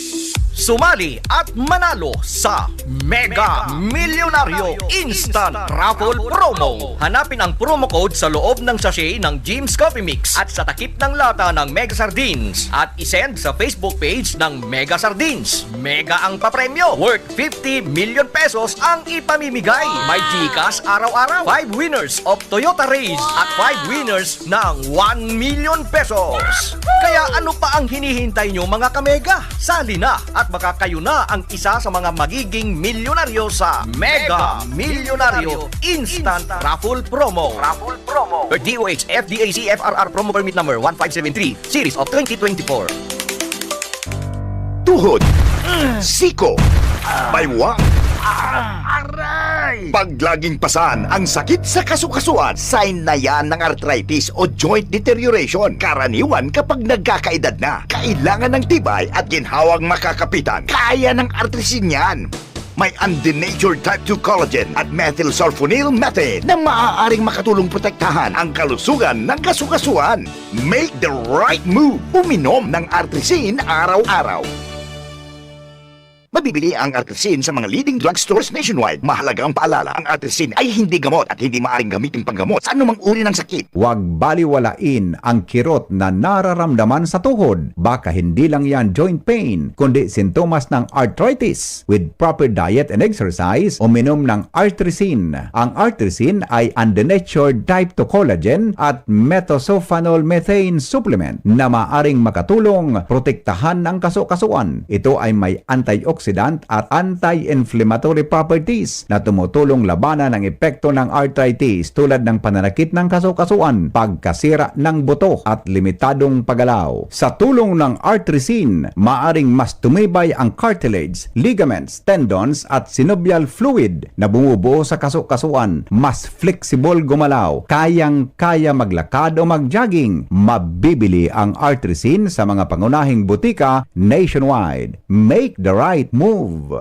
Sumali at manalo sa Mega Milyonaryo Instant Raffle Promo. Hanapin ang promo code sa loob ng sachet ng Jim's Coffee Mix at sa takip ng lata ng Mega Sardines at isend sa Facebook page ng Mega Sardines. Mega ang papremyo, worth fifty million pesos ang ipamimigay. May GCash araw-araw, five winners of Toyota Raize at five winners ng one million pesos. Kaya ano pa ang hinihintay nyo, mga kamega? Sali na at baka kayo na ang isa sa mga magiging milyonaryo sa Mega Milyonaryo Instant Raffle Promo. Raffle Promo. Per D O H F D A C F R R Promo Permit Number one five seven three, Series of twenty twenty-four. Tuhod, siko, baywang, aray! Pag laging pasan ang sakit sa kasukasuan, sign na yan ng arthritis o joint deterioration. Karaniwan kapag nagkakaedad na, kailangan ng tibay at ginhawang makakapitan. Kaya ng Artrisin yan. May undenatured type two collagen at methylsulfonyl methane na maaaring makatulong protektahan ang kalusugan ng kasukasuan. Make the right move. Uminom ng Artrisin araw-araw. Mabibili ang Artrisin sa mga leading drugstores nationwide. Mahalaga ang paalala, ang Artrisin ay hindi gamot at hindi maaring gamitin panggamot sa anumang uri ng sakit. Huwag baliwalain ang kirot na nararamdaman sa tuhod. Baka hindi lang yan joint pain, kundi sintomas ng arthritis. With proper diet and exercise, uminom ng Artrisin. Ang Artrisin ay undenatured type two collagen at methylsulfonyl methane supplement na maaring makatulong protektahan ang kasukasuan. Ito ay may antioxidant at anti-inflammatory properties na tumutulong labanan ang epekto ng arthritis tulad ng pananakit ng kasukasuan, pagkasira ng buto at limitadong paggalaw. Sa tulong ng Artrisin, maaring mas tumibay ang cartilage, ligaments, tendons at synovial fluid na bumubuo sa kasukasuan, mas flexible gumalaw, kayang-kaya maglakad o mag-jogging. Mabibili ang Artrisin sa mga pangunahing butika nationwide. Make the right move!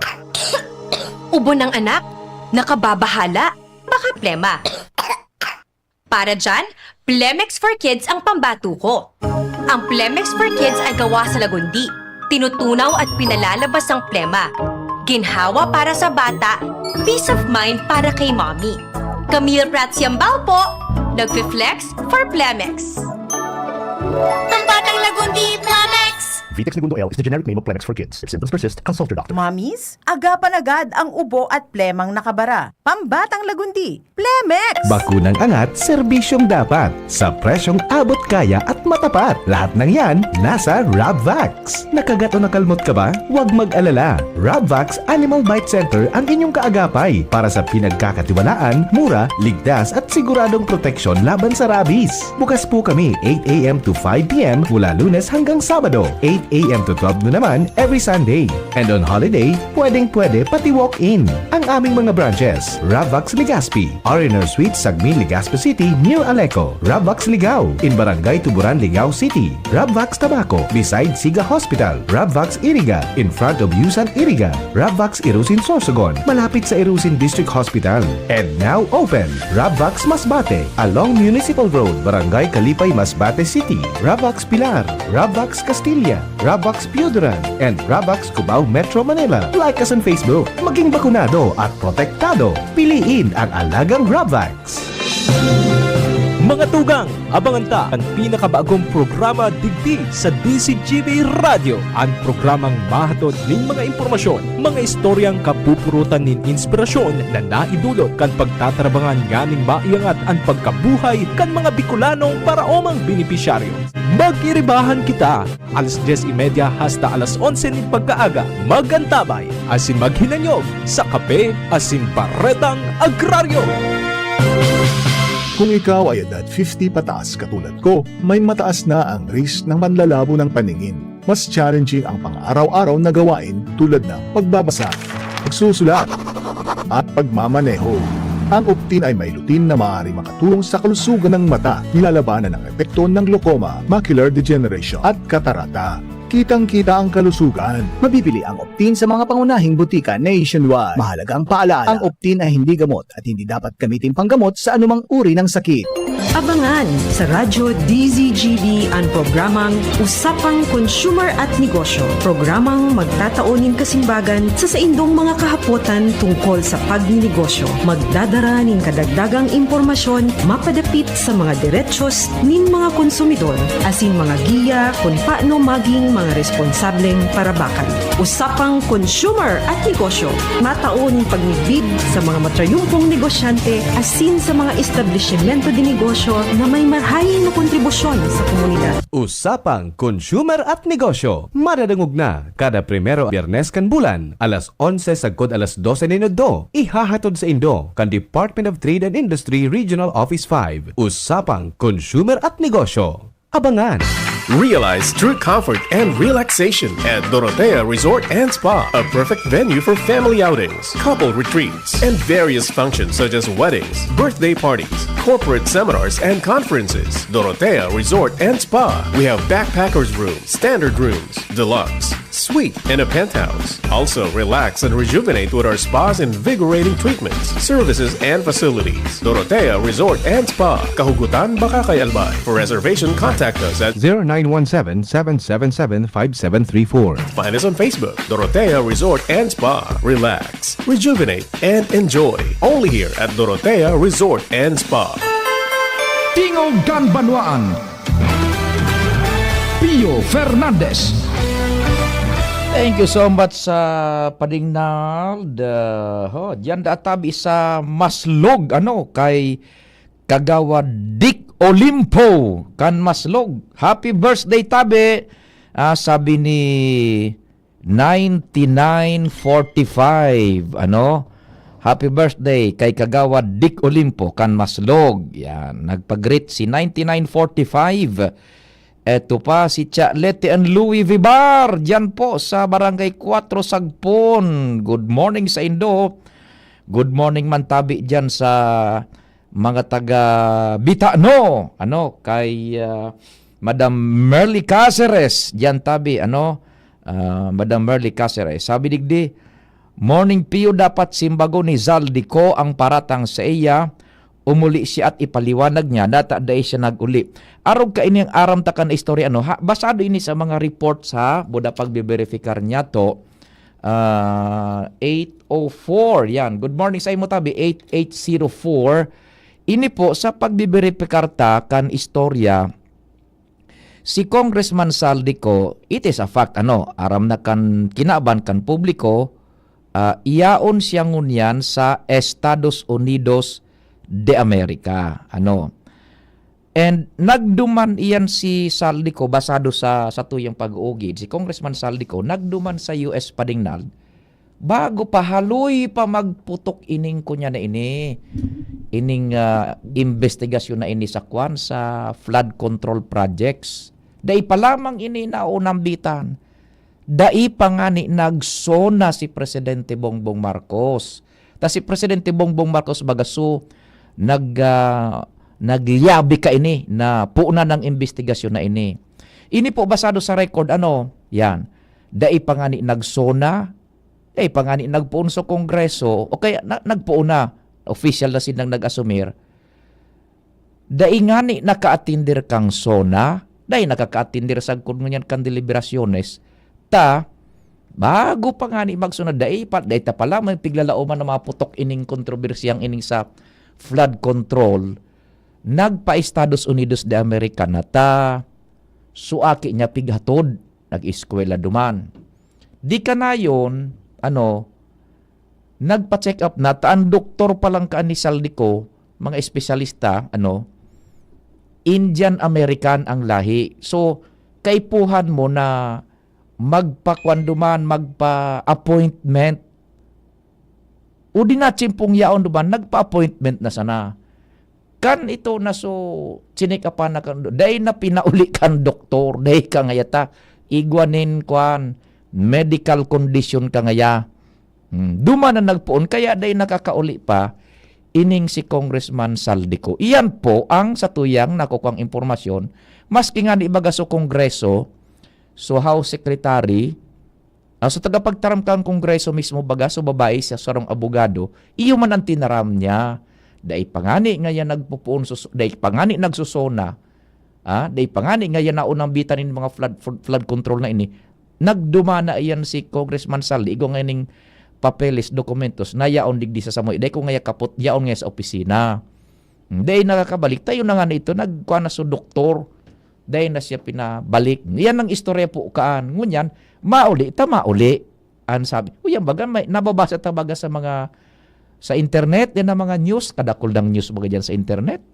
Ubo ng anak, nakababahala, baka plema. Para dyan, Plemex for Kids ang pambato ko. Ang Plemex for Kids ay gawa sa lagundi, Tinutunaw at pinalalabas ang plema. Ginhawa para sa bata, peace of mind para kay mommy. Camille Prats Yambao po, nagfi-flex for Plemex. Pambatang Lagundi, Plemex! Vitex Negundo L is the generic name of Plemex for kids. If symptoms persist, consult your doctor. Mommies, agapan agad ang ubo at plemang nakabara. Pambatang Lagundi, Plemex! Bakunang angat, serbisyong dapat. Sa presyong abot kaya at matapat. Lahat ng yan, nasa Rabvax. Nakagat o nakalmot ka ba? Huwag mag-alala. Rabvax Animal Bite Center ang inyong kaagapay para sa pinagkakatiwalaan, mura, ligtas at siguradong proteksyon laban sa rabies. Bukas po kami eight a m to five p m mula Lunes hanggang Sabado, eight a m to twelve noon naman every Sunday. And on holiday, pwedeng-pwede pati walk-in. Ang aming mga branches, Rabvax Legazpi, R and R Suite, Sagmin, Legazpi City, near Aleco, Rabvax Ligao, in Barangay Tuburan, Ligao City, Rabvax Tabaco, beside Siga Hospital, Rabvax Iriga, in front of Yusan Iriga, Rabvax Irusin Sorsogon, malapit sa Irusin District Hospital. And now open, Rabvax Masbate, along Municipal Road, Barangay Kalipay, Masbate City, Rabvax Pilar, Rabvax Castilla, Rabvax Pioduran, and Rabvax Cubao, Metro Manila. Like us on Facebook. Maging bakunado at protektado. Piliin ang alagang Rabvax. Mga tugang, abangan ta an pinakabagong programa digdi sa D Z G B Radyo, an programang mahatod nin mga impormasyon, mga istoryang kapupurutan nin inspirasyon na naidulot kan pagtatarabangan nganing maiangat an pagkabuhay kan mga Bikolanong paraomang benepisyaryo. Mag-iribahan kita! Alas dyes y media hasta alas onse nin pagkaaga, mag-antabay asin maghinanyog sa kape asin baretang agraryo. Kung ikaw ay edad fifty pataas katulad ko, may mataas na ang risk ng panlalabo ng paningin. Mas challenging ang pang-araw-araw na gawain tulad ng pagbabasa, pagsusulat, at pagmamaneho. Ang Optin ay may lutein na maaaring makatulong sa kalusugan ng mata, nilalabanan ang epekto ng glaucoma, macular degeneration, at katarata. Kitang-kita ang kalusugan. Mabibili ang Optin sa mga pangunahing butika nationwide. Mahalagang paalala, ang Optin ay hindi gamot at hindi dapat gamitin panggamot sa anumang uri ng sakit. Abangan sa Radyo D Z G B an programang Usapang Consumer at Negosyo, programang magtatao nin kasimbagan sa saindong mga kahapotan tungkol sa pagninegosyo. Magdadara nin kadagdagang impormasyon mapadapit sa mga derechos nin mga konsumidor asin mga giya kun paano maging mga responsableng parabakan. Usapang Consumer at Negosyo, matao nin pagmidbid sa mga matrayumpong negosyante asin sa mga establisimento de negosyo na may marahay na kontribusyon sa komunidad. Usapang Consumer at Negosyo, madadangog na kada primero Biyernes kan bulan, alas onse sagkod alas dose nin udto. Ihahatod saindo kan Department of Trade and Industry Regional Office five. Usapang Consumer at Negosyo. Abangan! Realize true comfort and relaxation at Dorotea Resort and Spa, a perfect venue for family outings, couple retreats, and various functions such as weddings, birthday parties, corporate seminars, and conferences. Dorotea Resort and Spa. We have backpackers room, standard rooms, deluxe, suite, and a penthouse. Also, relax and rejuvenate with our spa's invigorating treatments, services, and facilities. Dorotea Resort and Spa, Kahugutan, Bacacay, Albay. For reservation, contact us at zero nine one seven, seven seven seven, five seven three four. Find us on Facebook, Dorotea Resort and Spa. Relax, rejuvenate, and enjoy. Only here at Dorotea Resort and Spa. Tingog kan Banwaan, Pio Fernandez. Thank you so much sa Pading Nald. Uh, ho, diyan da tabi sa Maslog, ano, kay Kagawad Dick Olimpo kan Maslog. Happy birthday, tabi. Ah, sabi ni ninety-nine forty-five, ano? Happy birthday kay Kagawad Dick Olimpo kan Maslog. Yan, nagpa-greet si ninety-nine forty-five. Eto pa si Cha Leti and Louie Vivar, diyan po sa Barangay Cuatro Sagpon. Good morning sa indo. Good morning man tabi diyan sa mga taga Bitano, ano, kay, ah, Madam Merly Caceres, diyan tabi, ano, ah, Madam Merly Caceres. Sabi digdi, "Morning, Pio, dapat simbagon ni Zaldico ang paratang sa iya, umuli siya at ipaliwanag niya, data dai siya nag-uli. Arog kaini ang aram ta kan istorya, ano, ha, basado ini sa mga reports, ha, buda pagbeberipikar niya to. Ah, eight oh four, yan. Good morning sa imo, tabi, eight eight zero four. Ini po, sa pagbeberipikar ta kan istorya, si Congressman Saldico, it is a fact, ano, aram na kan kinaban kan publiko, ah, iyaon siya ngunyan sa Estados Unidos de America. Ano? And nagduman iyan si Saldico, basado sa, sa tuyang pag-uugid, si Congressman Saldico, nagduman sa U S padingnad, bago pa haloy pa magputok ining kunya na ini, ining, ah, investigasyon na ini sa kwan, sa flood control projects. Dai pa lamang ini naunambitan. Dai pa ngani nag-SONA si Presidente Bongbong Marcos. Ta si Presidente Bongbong Marcos baga so nag, ah, nagyabi kaini na poon na ang investigasyon na ini. Ini po basado sa record, ano, yan. Dai pa ngani nag-SONA, dai pa ngani nagpoon sa Kongreso, o kaya na, nagpoon na, official na silang nag-asumir. Dai ngani naka-attender kang SONA, dai nakaka-attender sagkod ngunyan kan deliberasyones, ta, bago pa ngani mag-SONA, dai pa, dai ta pa lamang piglalaoman na maputok ining kontrobersyang ining sa flood control, nagpa-Estados Unidos de America na ta, so aki niya pighatod, nag-eskwela duman. Di kanayon, ano, nagpa-check up na, ta ang doktor pa lang kaan ni Saldico, mga espesyalista, ano, Indian American ang lahi. So, kaipuhan mo na magpakwan duman, magpa-appointment. O di na, tsimpong yaon duman, nagpa-appointment na sana. Kan ito na so, chinik-apan na kan, dai na pinauli kan doktor, dai ka ngaya ta, igwa nin, kwan, medical condition ka ngaya. Hmm, duman na nagpoon, kaya dai nakakauli pa, ining si Congressman Saldico. Iyan po ang sa tuyang nakukuang impormasyon, maski nga di baga so Kongreso, so House Secretary, ah, so tagapagtaram kan Kongreso mismo baga, so babae siya, sarong abogado, iyo man ang tinaram niya. Dai pa ngani nga yan nagpupuon, sus-, dai pa ngani nagsusona, ah, dai pa ngani nga yan naunambitan nin mga flood, flood, flood control na ini. Nagdumana iyan si Congressman Saldi, igwa nganing papeles, dokumentos, na yaon digdi sa samoy. Dai ko ngaya kapot, yaon ngaya sa opisina. Hmm, dai nakakabalik. Tayo na nga na ito, nagkuha na so doktor. Dai na siya pinabalik. Yan ang istorya po kaan. Ngunyan, mauli ta, mauli. An sabi, "Uy, yan baga, may, nababasa ta baga sa mga, sa internet, yan ang mga news, kadakul ng news baga dyan sa internet.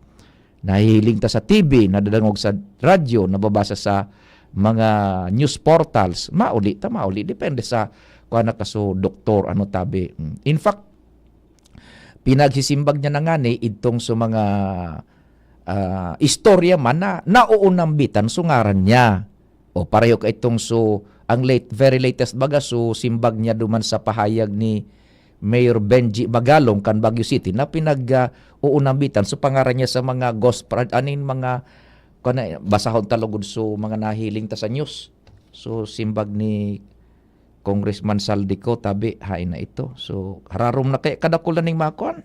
Nahihiling ta sa T V, nadadangog sa radyo, nababasa sa mga news portals. Mauli ta, mauli. Depende sa kung ano ka so doktor, ano tabi." Mm. In fact, pinagsisimbag niya na ngani idtong so mga, ah, istorya man na nauunambitan so ngaran niya. O pareho ka itong so, ang late, very latest baga, so simbag niya duman sa pahayag ni Mayor Benji Magalong kan Baguio City na pinag, ah, uunambitan so pangaran niya sa mga gospel, aning mga, kana, basahon ta lugod so mga nahiling ta sa news. So simbag ni Congressman Saldico, tabi, hain na ito. So, hararom na kaya kadakula ning mga kwan?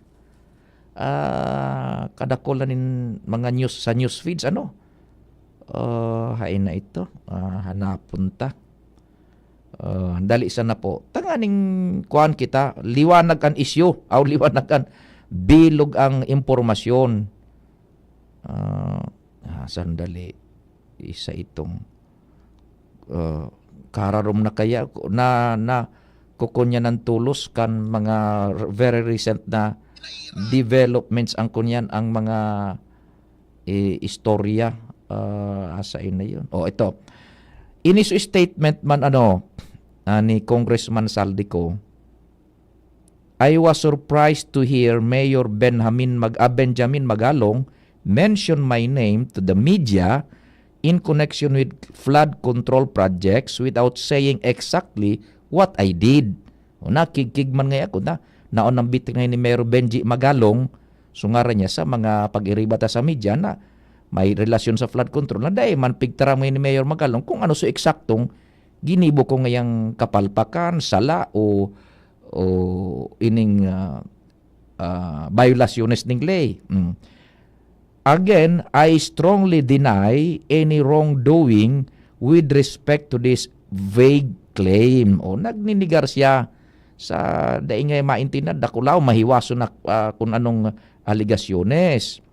Ah, kadakula nin mga news sa news feeds, ano? Ah, hain na ito. Ah, hanapon ta. Ah, dali sana po. Tanganing kuan kita, liwanag ang isyu, aw liwanag ang bilog ang impormasyon. Ah, ah, sandali. Isa itong, ah, kararom na kaya ko, na, na kukunyanan tolos kan mga r-, very recent na developments ang kunyan, ang mga, eh, istorya, ah, asa na yun? Oh, ito. Ini so statement man, ano, ah, ni Congressman Saldico, "I was surprised to hear Mayor Benjamin Mag-, ah, Benjamin Magalong mention my name to the media in connection with flood control projects without saying exactly what I did." O, nakigkig man ngaya ako na, naon ang bitin ngayon ni Mayor Benji Magalong, so ngaran niya sa mga pag-iriba ta sa media na may relasyon sa flood control, na dai man pigtaram ngayon ni Mayor Magalong kung ano so eksaktong ginibo ko ngayang kapalpakan, sala, o, o ining, ah, ah, biolasyones ning ley. Mm. Again, I strongly deny any wrongdoing with respect to this vague claim. O, nagninigar siya sa dai nga maintindihan, dakulaw, mahiwason na, ah, kung anong alegasyones.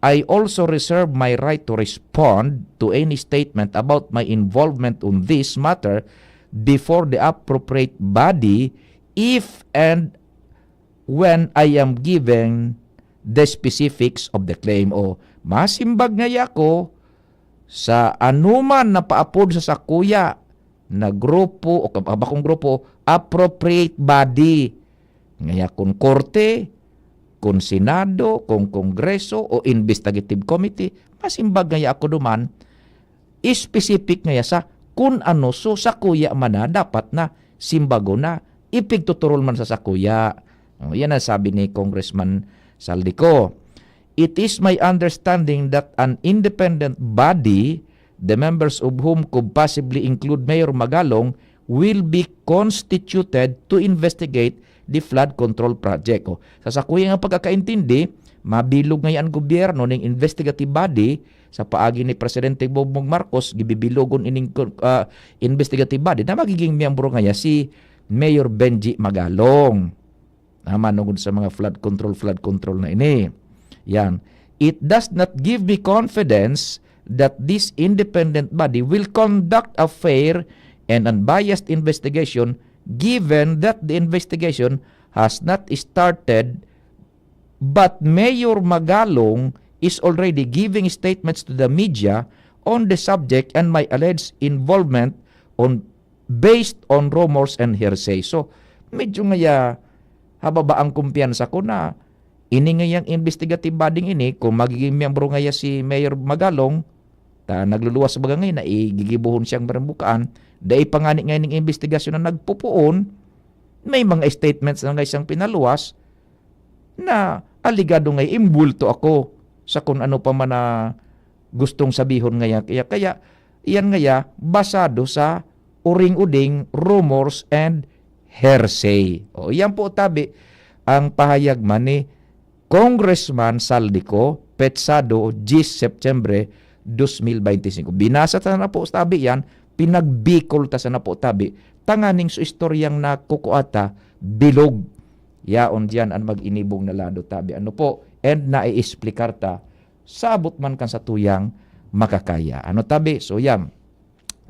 I also reserve my right to respond to any statement about my involvement on this matter before the appropriate body if and when I am given the specifics of the claim. O, masimbag ngaya ako sa anuman na paapod sa sakuya na grupo o kab-, bakong grupo, appropriate body. Ngaya kun korte, kun senado, kun kongreso o investigative committee, masimbag ngaya ako duman, specific ngaya sa kun ano. So, sakuya man na dapat na simbagon na, ipigtuturol man sa sakuya. O, yan ang sabi ni Congressman Saldico. It is my understanding that an independent body, the members of whom could possibly include Mayor Magalong, will be constituted to investigate the flood control project. O, sa sakuya nga pagkakaintindi, mabilog ngaya an gobyerno ning investigative body sa paagi ni Presidente Bongbong Marcos, gibibilogon ining, ah, investigative body na magiging miyembro ngaya si Mayor Benji Magalong. Ah, manungod sa mga flood control, flood control na ini. Yan. It does not give me confidence that this independent body will conduct a fair and unbiased investigation, given that the investigation has not started, but Mayor Magalong is already giving statements to the media on the subject and my alleged involvement on, based on rumors and hearsay. So, medyo ngaya hababa ang kumpiyansa ko na ini ngayang investigative body ini, kung magiging miyembro ngaya si Mayor Magalong, ta nagluluwas baga ngayon na igigibohon siyang marambukaan, dai pa ngani ngayon ning investigasyon na nagpupuon, may mga statements na nga siyang pinaluwas na alegado nga imbulto ako sa kung ano pa man na gustong sabihon ngaya. Kaya, kaya, iyan ngaya, basado sa uring-uding, rumors, and hearsay. O, iyan po, tabi, ang pahayag man ni Congressman Saldico, petsado, diyes Septembre, dos mil beintisinko. Binasa ta na po, tabi, yan, pinagbikol ta sana po, tabi, tanganing su istoryang nakukuha ta, bilog. Yaon diyan an mag-inibong na lado, tabi. Ano po? And naiexplikar ta, sabot man kan satuyang makakaya. Ano, tabi? So, yan.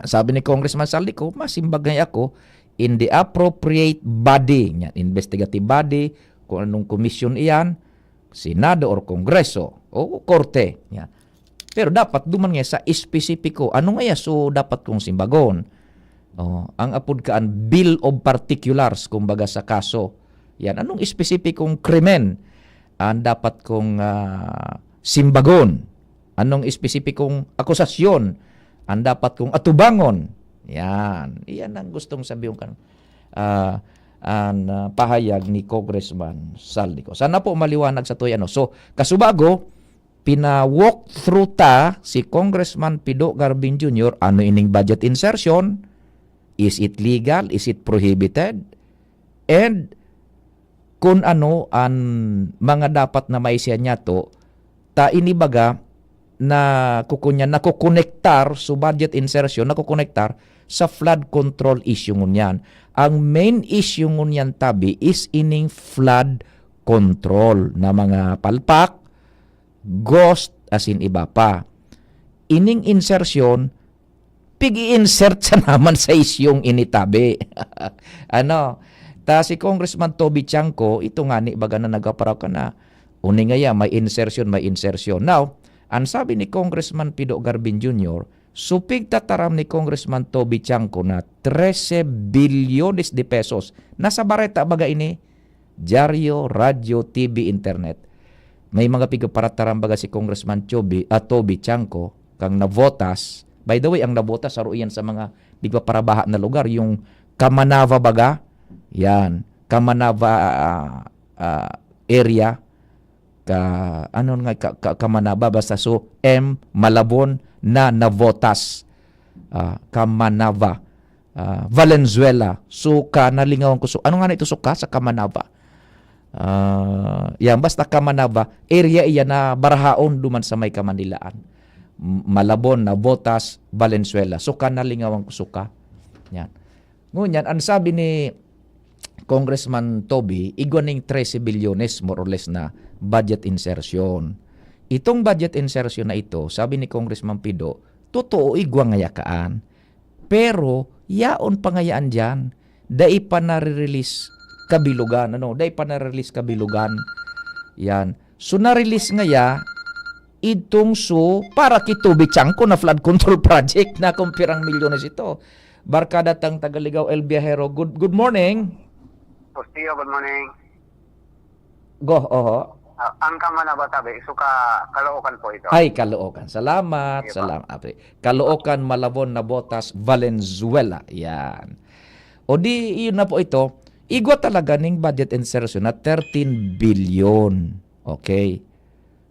Sabi ni Congressman Saldico, masimbag na ako, in the appropriate body, yan, investigative body, kung anong komisyon iyan, Senado or Kongreso, o korte. Yan. Pero dapat duman nga sa espesipiko. Ano nga ya? So, dapat kong simbagon. O, ang apod kaan bill of particulars, kumbaga, sa kaso. Yan. Anong espesipikong krimen ang dapat kong, ah, simbagon? Anong espesipikong akusasyon ang dapat kong atubangon? Yan. Iyan ang gustong sabihon kan, ah, an, ah, pahayag ni Congressman Saldico. Sana po maliwanag sa tuya, no? So, kasubago, pina-walk through ta si Congressman Pido Garbin Junior, ano ining budget insertion? Is it legal? Is it prohibited? And kun ano an mga dapat na maisihan niyato, ta ini baga na kukunya, nakokonektar, so budget insertion, nakokonektar sa flood control issue ngunyan. Ang main issue ngunyan, tabi, is ining flood control na mga palpak, ghost, asin iba pa. Ining insertion, pig-i-insert sa naman sa isyung ini, tabi. Ano? Ta si Congressman Toby Tiangco, ito ngani baga na nagkaparaw ka na, uni ngaya, may insertion, may insertion. Now, ang sabi ni Congressman Pido Garbin Junior, so pigtataram ni Congressman Toby Tiangco na trese bilyones de pesos. Nasa bareta baga ini? Dyaryo, radyo, T V, internet. May mga pigparataram baga si Congressman Chobi, ah, Toby Tiangco, kang Navotas. By the way, ang Navotas, saro iyan sa mga pigpaparabaha na lugar, yung Kamanava baga. Yan. Kamanava, ah, ah, area. Ka, ano nga, ka, ka, Kamanava, basta so, M, Malabon, na, Navotas. Ah, Kamanava. Ah, Valenzuela. Suka, nalingawan ko. Su-, ano nga na ito, Suka? Sa Kamanava. Ah, yan, basta Kamanaba, area iyan na barahaon duman sa may Kamanilaan. M-, Malabon, Navotas, Valenzuela. Suka na, lingawan ko, suka. Yan. Ngunyan, ang sabi ni Congressman Toby, igwa ning trese bilyones, more or less, na budget insertion. Itong budget insertion na ito, sabi ni Congressman Pido, totoo, igwa ngaya kaan. Pero, yaon pa ngayaan diyan. Dai pa nare-release kabilugan, ano? Dai pa nare-release kabilugan. Yan. So, na-release ngaya, itong so, para ki Toby Tiangco na flood control project na kung pirang milyones ito. Barkada tang taga Ligao, El Viajero. Good, good morning. Postillo, good morning. Go, oho. Ah, ang Kamanaba, tabi, suka Caloocan po ito. Ay, Caloocan. Salamat, Sige po. salamat. Ape. Caloocan, Malabon, Navotas, Valenzuela. Yan. O di, iyon na po ito. Igwa talaga ning budget insertion na thirteen billion. Okay.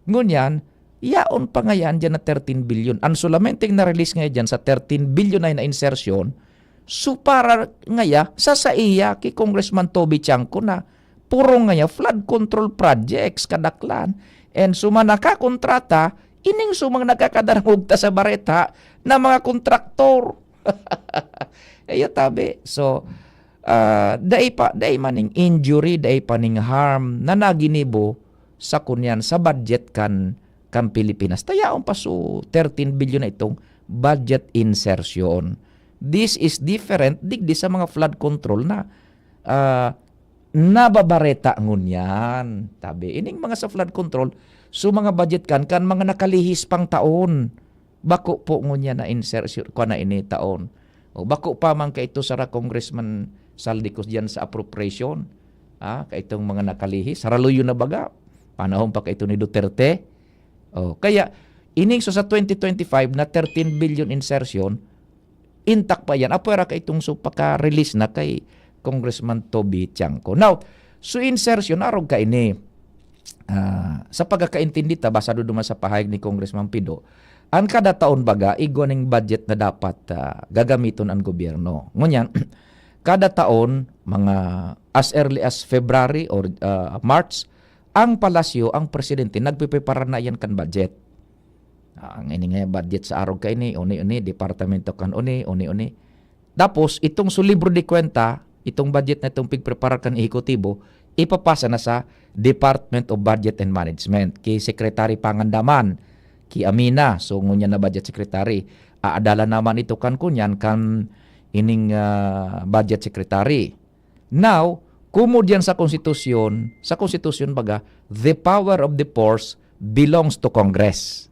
Ngunyan, yaon pa ngayaan diyan na thirteen billion. Ang solamenteng na-release ngaya diyan sa thirteen billion na, na insertion, so para ngaya sa saiya ki Congressman Toby Tiangco na puro ngaya flood control projects kadaklan. And so man nakakontrata, ining sumang nakakadarangog ta sa bareta na mga kontraktor. Iyo tabi. So, ah, dai pa, dai man ning injury, dai pa ning harm na naginibo sa kunyan, sa budget kan, kan Pilipinas. Ta yaon pa so thirteen billion na itong budget insertion. This is different digdi sa mga flood control na, ah, nababareta ngunyan. Tabi, ining mga sa flood control, so mga budget kan, kan mga nakalihis pang taon. Bako po ngunyan na insertion, kwa na ini taon. O bako pa man kaito sara Congressman Saldicos diyan sa appropriation. Ah, kaitong mga nakalihis, saraluyo na baga. Panahon pa kaito ni Duterte. Oh, kaya ining so sa twenty twenty-five na thirteen billion insertion, intact pa yan. Apwera ka itong so paka-release na kay Congressman Toby Tiangco. Now, so insertion, arog ka ini. Ah, sa pagkakaintindi ta, basado duman sa pahayag ni Congressman Pido, ang kada taon baga, igwa ning budget na dapat, ah, gagamiton ang gobyerno. Ngunyan, kada taon, mga as early as February or, ah, March, ang palasyo, ang presidente, nagpiprepara na yan kan budget. Ah, ang ini nga budget sa arog kaini, uni-uni, departamento kan uni, uni-uni. Tapos, itong su libro de kwenta, itong budget na itong pigpreparar kan ehekutibo, ipapasa na sa Department of Budget and Management, ki Secretary Pangandaman, ki Amina, so ngunyan na budget secretary. Aadala naman ito kan kunyan, kan ining, ah, budget secretary. Now, kumo diyan sa konstitusyon, sa konstitusyon baga, the power of the purse belongs to Congress.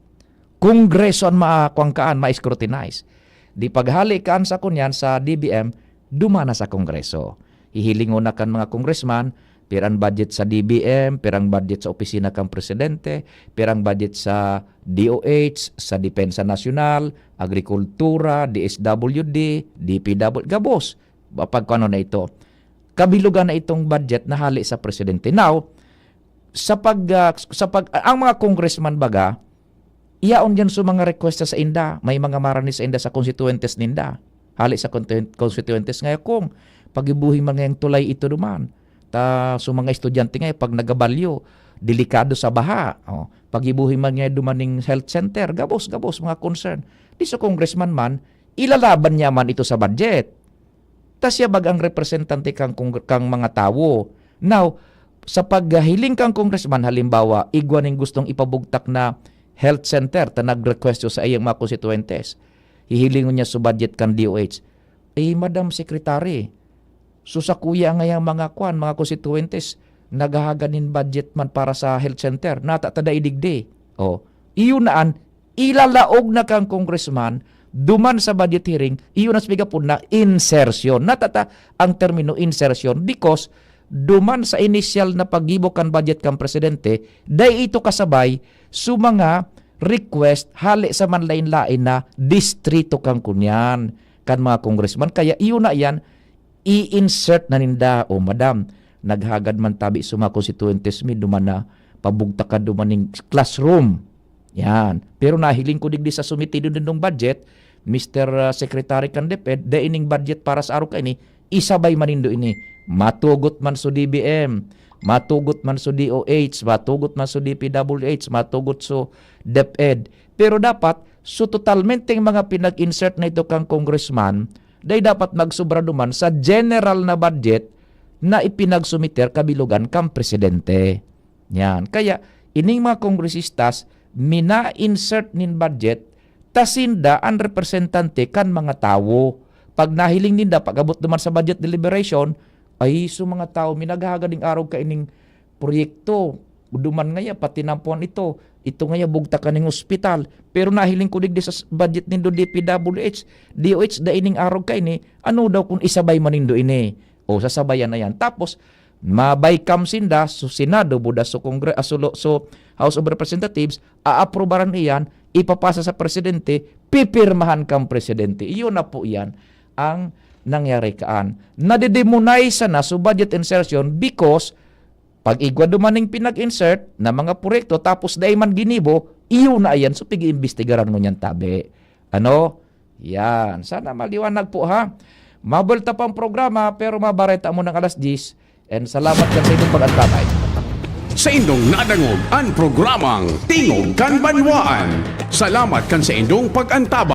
Kongreso an ma-, kuwan kaan, ma-scrutinize. Di paghali kaan sa kunyan sa D B M, dumana sa Kongreso. Hihilingon na kan mga congressman, pirang budget sa D B M, pirang budget sa opisina kan presidente, pirang budget sa D O H, sa Depensa Nasyonal, Agrikultura, D S W D, D P W, gabos. Ba-, pagkuano na ito. Kabilugan na itong budget na hali sa presidente. Now, sa pag, ah, sa pag, ang mga congressman baga, iyaon diyan sa mga request sa inda. May mga marani sa inda sa constituentes ninda. Hali sa constitu-, constituentes nga, "Kung pagibuhi man ngayang tulay ito duman. Ta sa mga estudyante nga, pag nagabalyo, delikado sa baha. Oh, pagibuhi man ngayon duman ning health center." Gabos, gabos, mga concern. Di sa congressman man, ilalaban niya man ito sa budget. Ta siya bagang representante kang kong-, kang mga tawo. Now, sa paghiling kang congressman, halimbawa, igwa ning gustong ipabugtak na health center, ta nag-request sa iyang mga konstituyentes. Hihilingon niya sa budget kan D O H. "Eh, Madam Secretary, so sakuya ngayang mga kwan, mga konstituyentes, naghahagad nin budget man para sa health center, nata ta dai digdi." Oh, iyo na an ilalaog na kan congressman duman sa budget hearing, iyo na sa pigapod na insertion. Natata ang termino insertion because duman sa inisyal na paggibo kan budget kan presidente, dai ito kasabay sa mga request hali sa manlain-lain na distrito kan kunyan, kan mga congressman. Kaya iyo na yan, i-insert na ninda, "O, madam, naghagad man tabi sa mga konstituyentes mi, duman na pabugtakan duman ning classroom." Yan. Pero nahiling ko digdi sa sumitido nindong budget, Mister, ah, Secretary kan DepEd, dai ning budget para sa arog kaini, isabay man nindo ini. Matugot man sa D B M, Matugot man so D O H, matugot man so D P W H, matugot so DepEd. Pero dapat, so totalmente ang mga pinag-insert na ito kang congressman, dai dapat magsobra duman sa general na budget na ipinagsumiter kabilogan kang presidente. Yan. Kaya, ining mga kongresistas, mina-insert nin budget, ta sinda an representante kan mga tawo. Pag nahiling ninda, pag-abot duman sa budget deliberation, ay, so mga tawo, mi naghahagaling arog kaining proyekto. Duman ngaya, patinampuan ito. Ito ngaya, bugtak kaning ospital. Pero nahiling ko digdi sa s-, budget nindo D P W H, D O H, dai ning arog kaini. Ano daw kung isabay man nindo ini? O, sasabayan na yan. Tapos, mabay kam sinda, so Senado, buda so Congre-, ah, so, lo-, so House of Representatives, aaprubaran iyan, ipapasa sa presidente, pipirmahan kang presidente. Iyon na po iyan ang nangyari kaan. Nadidemonize na so budget insertion because pag igwa duman ning pinag-insert na mga proyekto tapos dai man ginibo, iyo na iyan. So, pig-iimbestigaran ngunyan tabi. Ano? Yan. Sana maliwanag po, ha? Mabuelta pa ang programa, pero mabareta mo ng alas diyes. And salamat kan sa inyong pag-antabay. Saindong nadangog an programang Tingog kan Banwaan. Salamat kan saindong pag-antabay.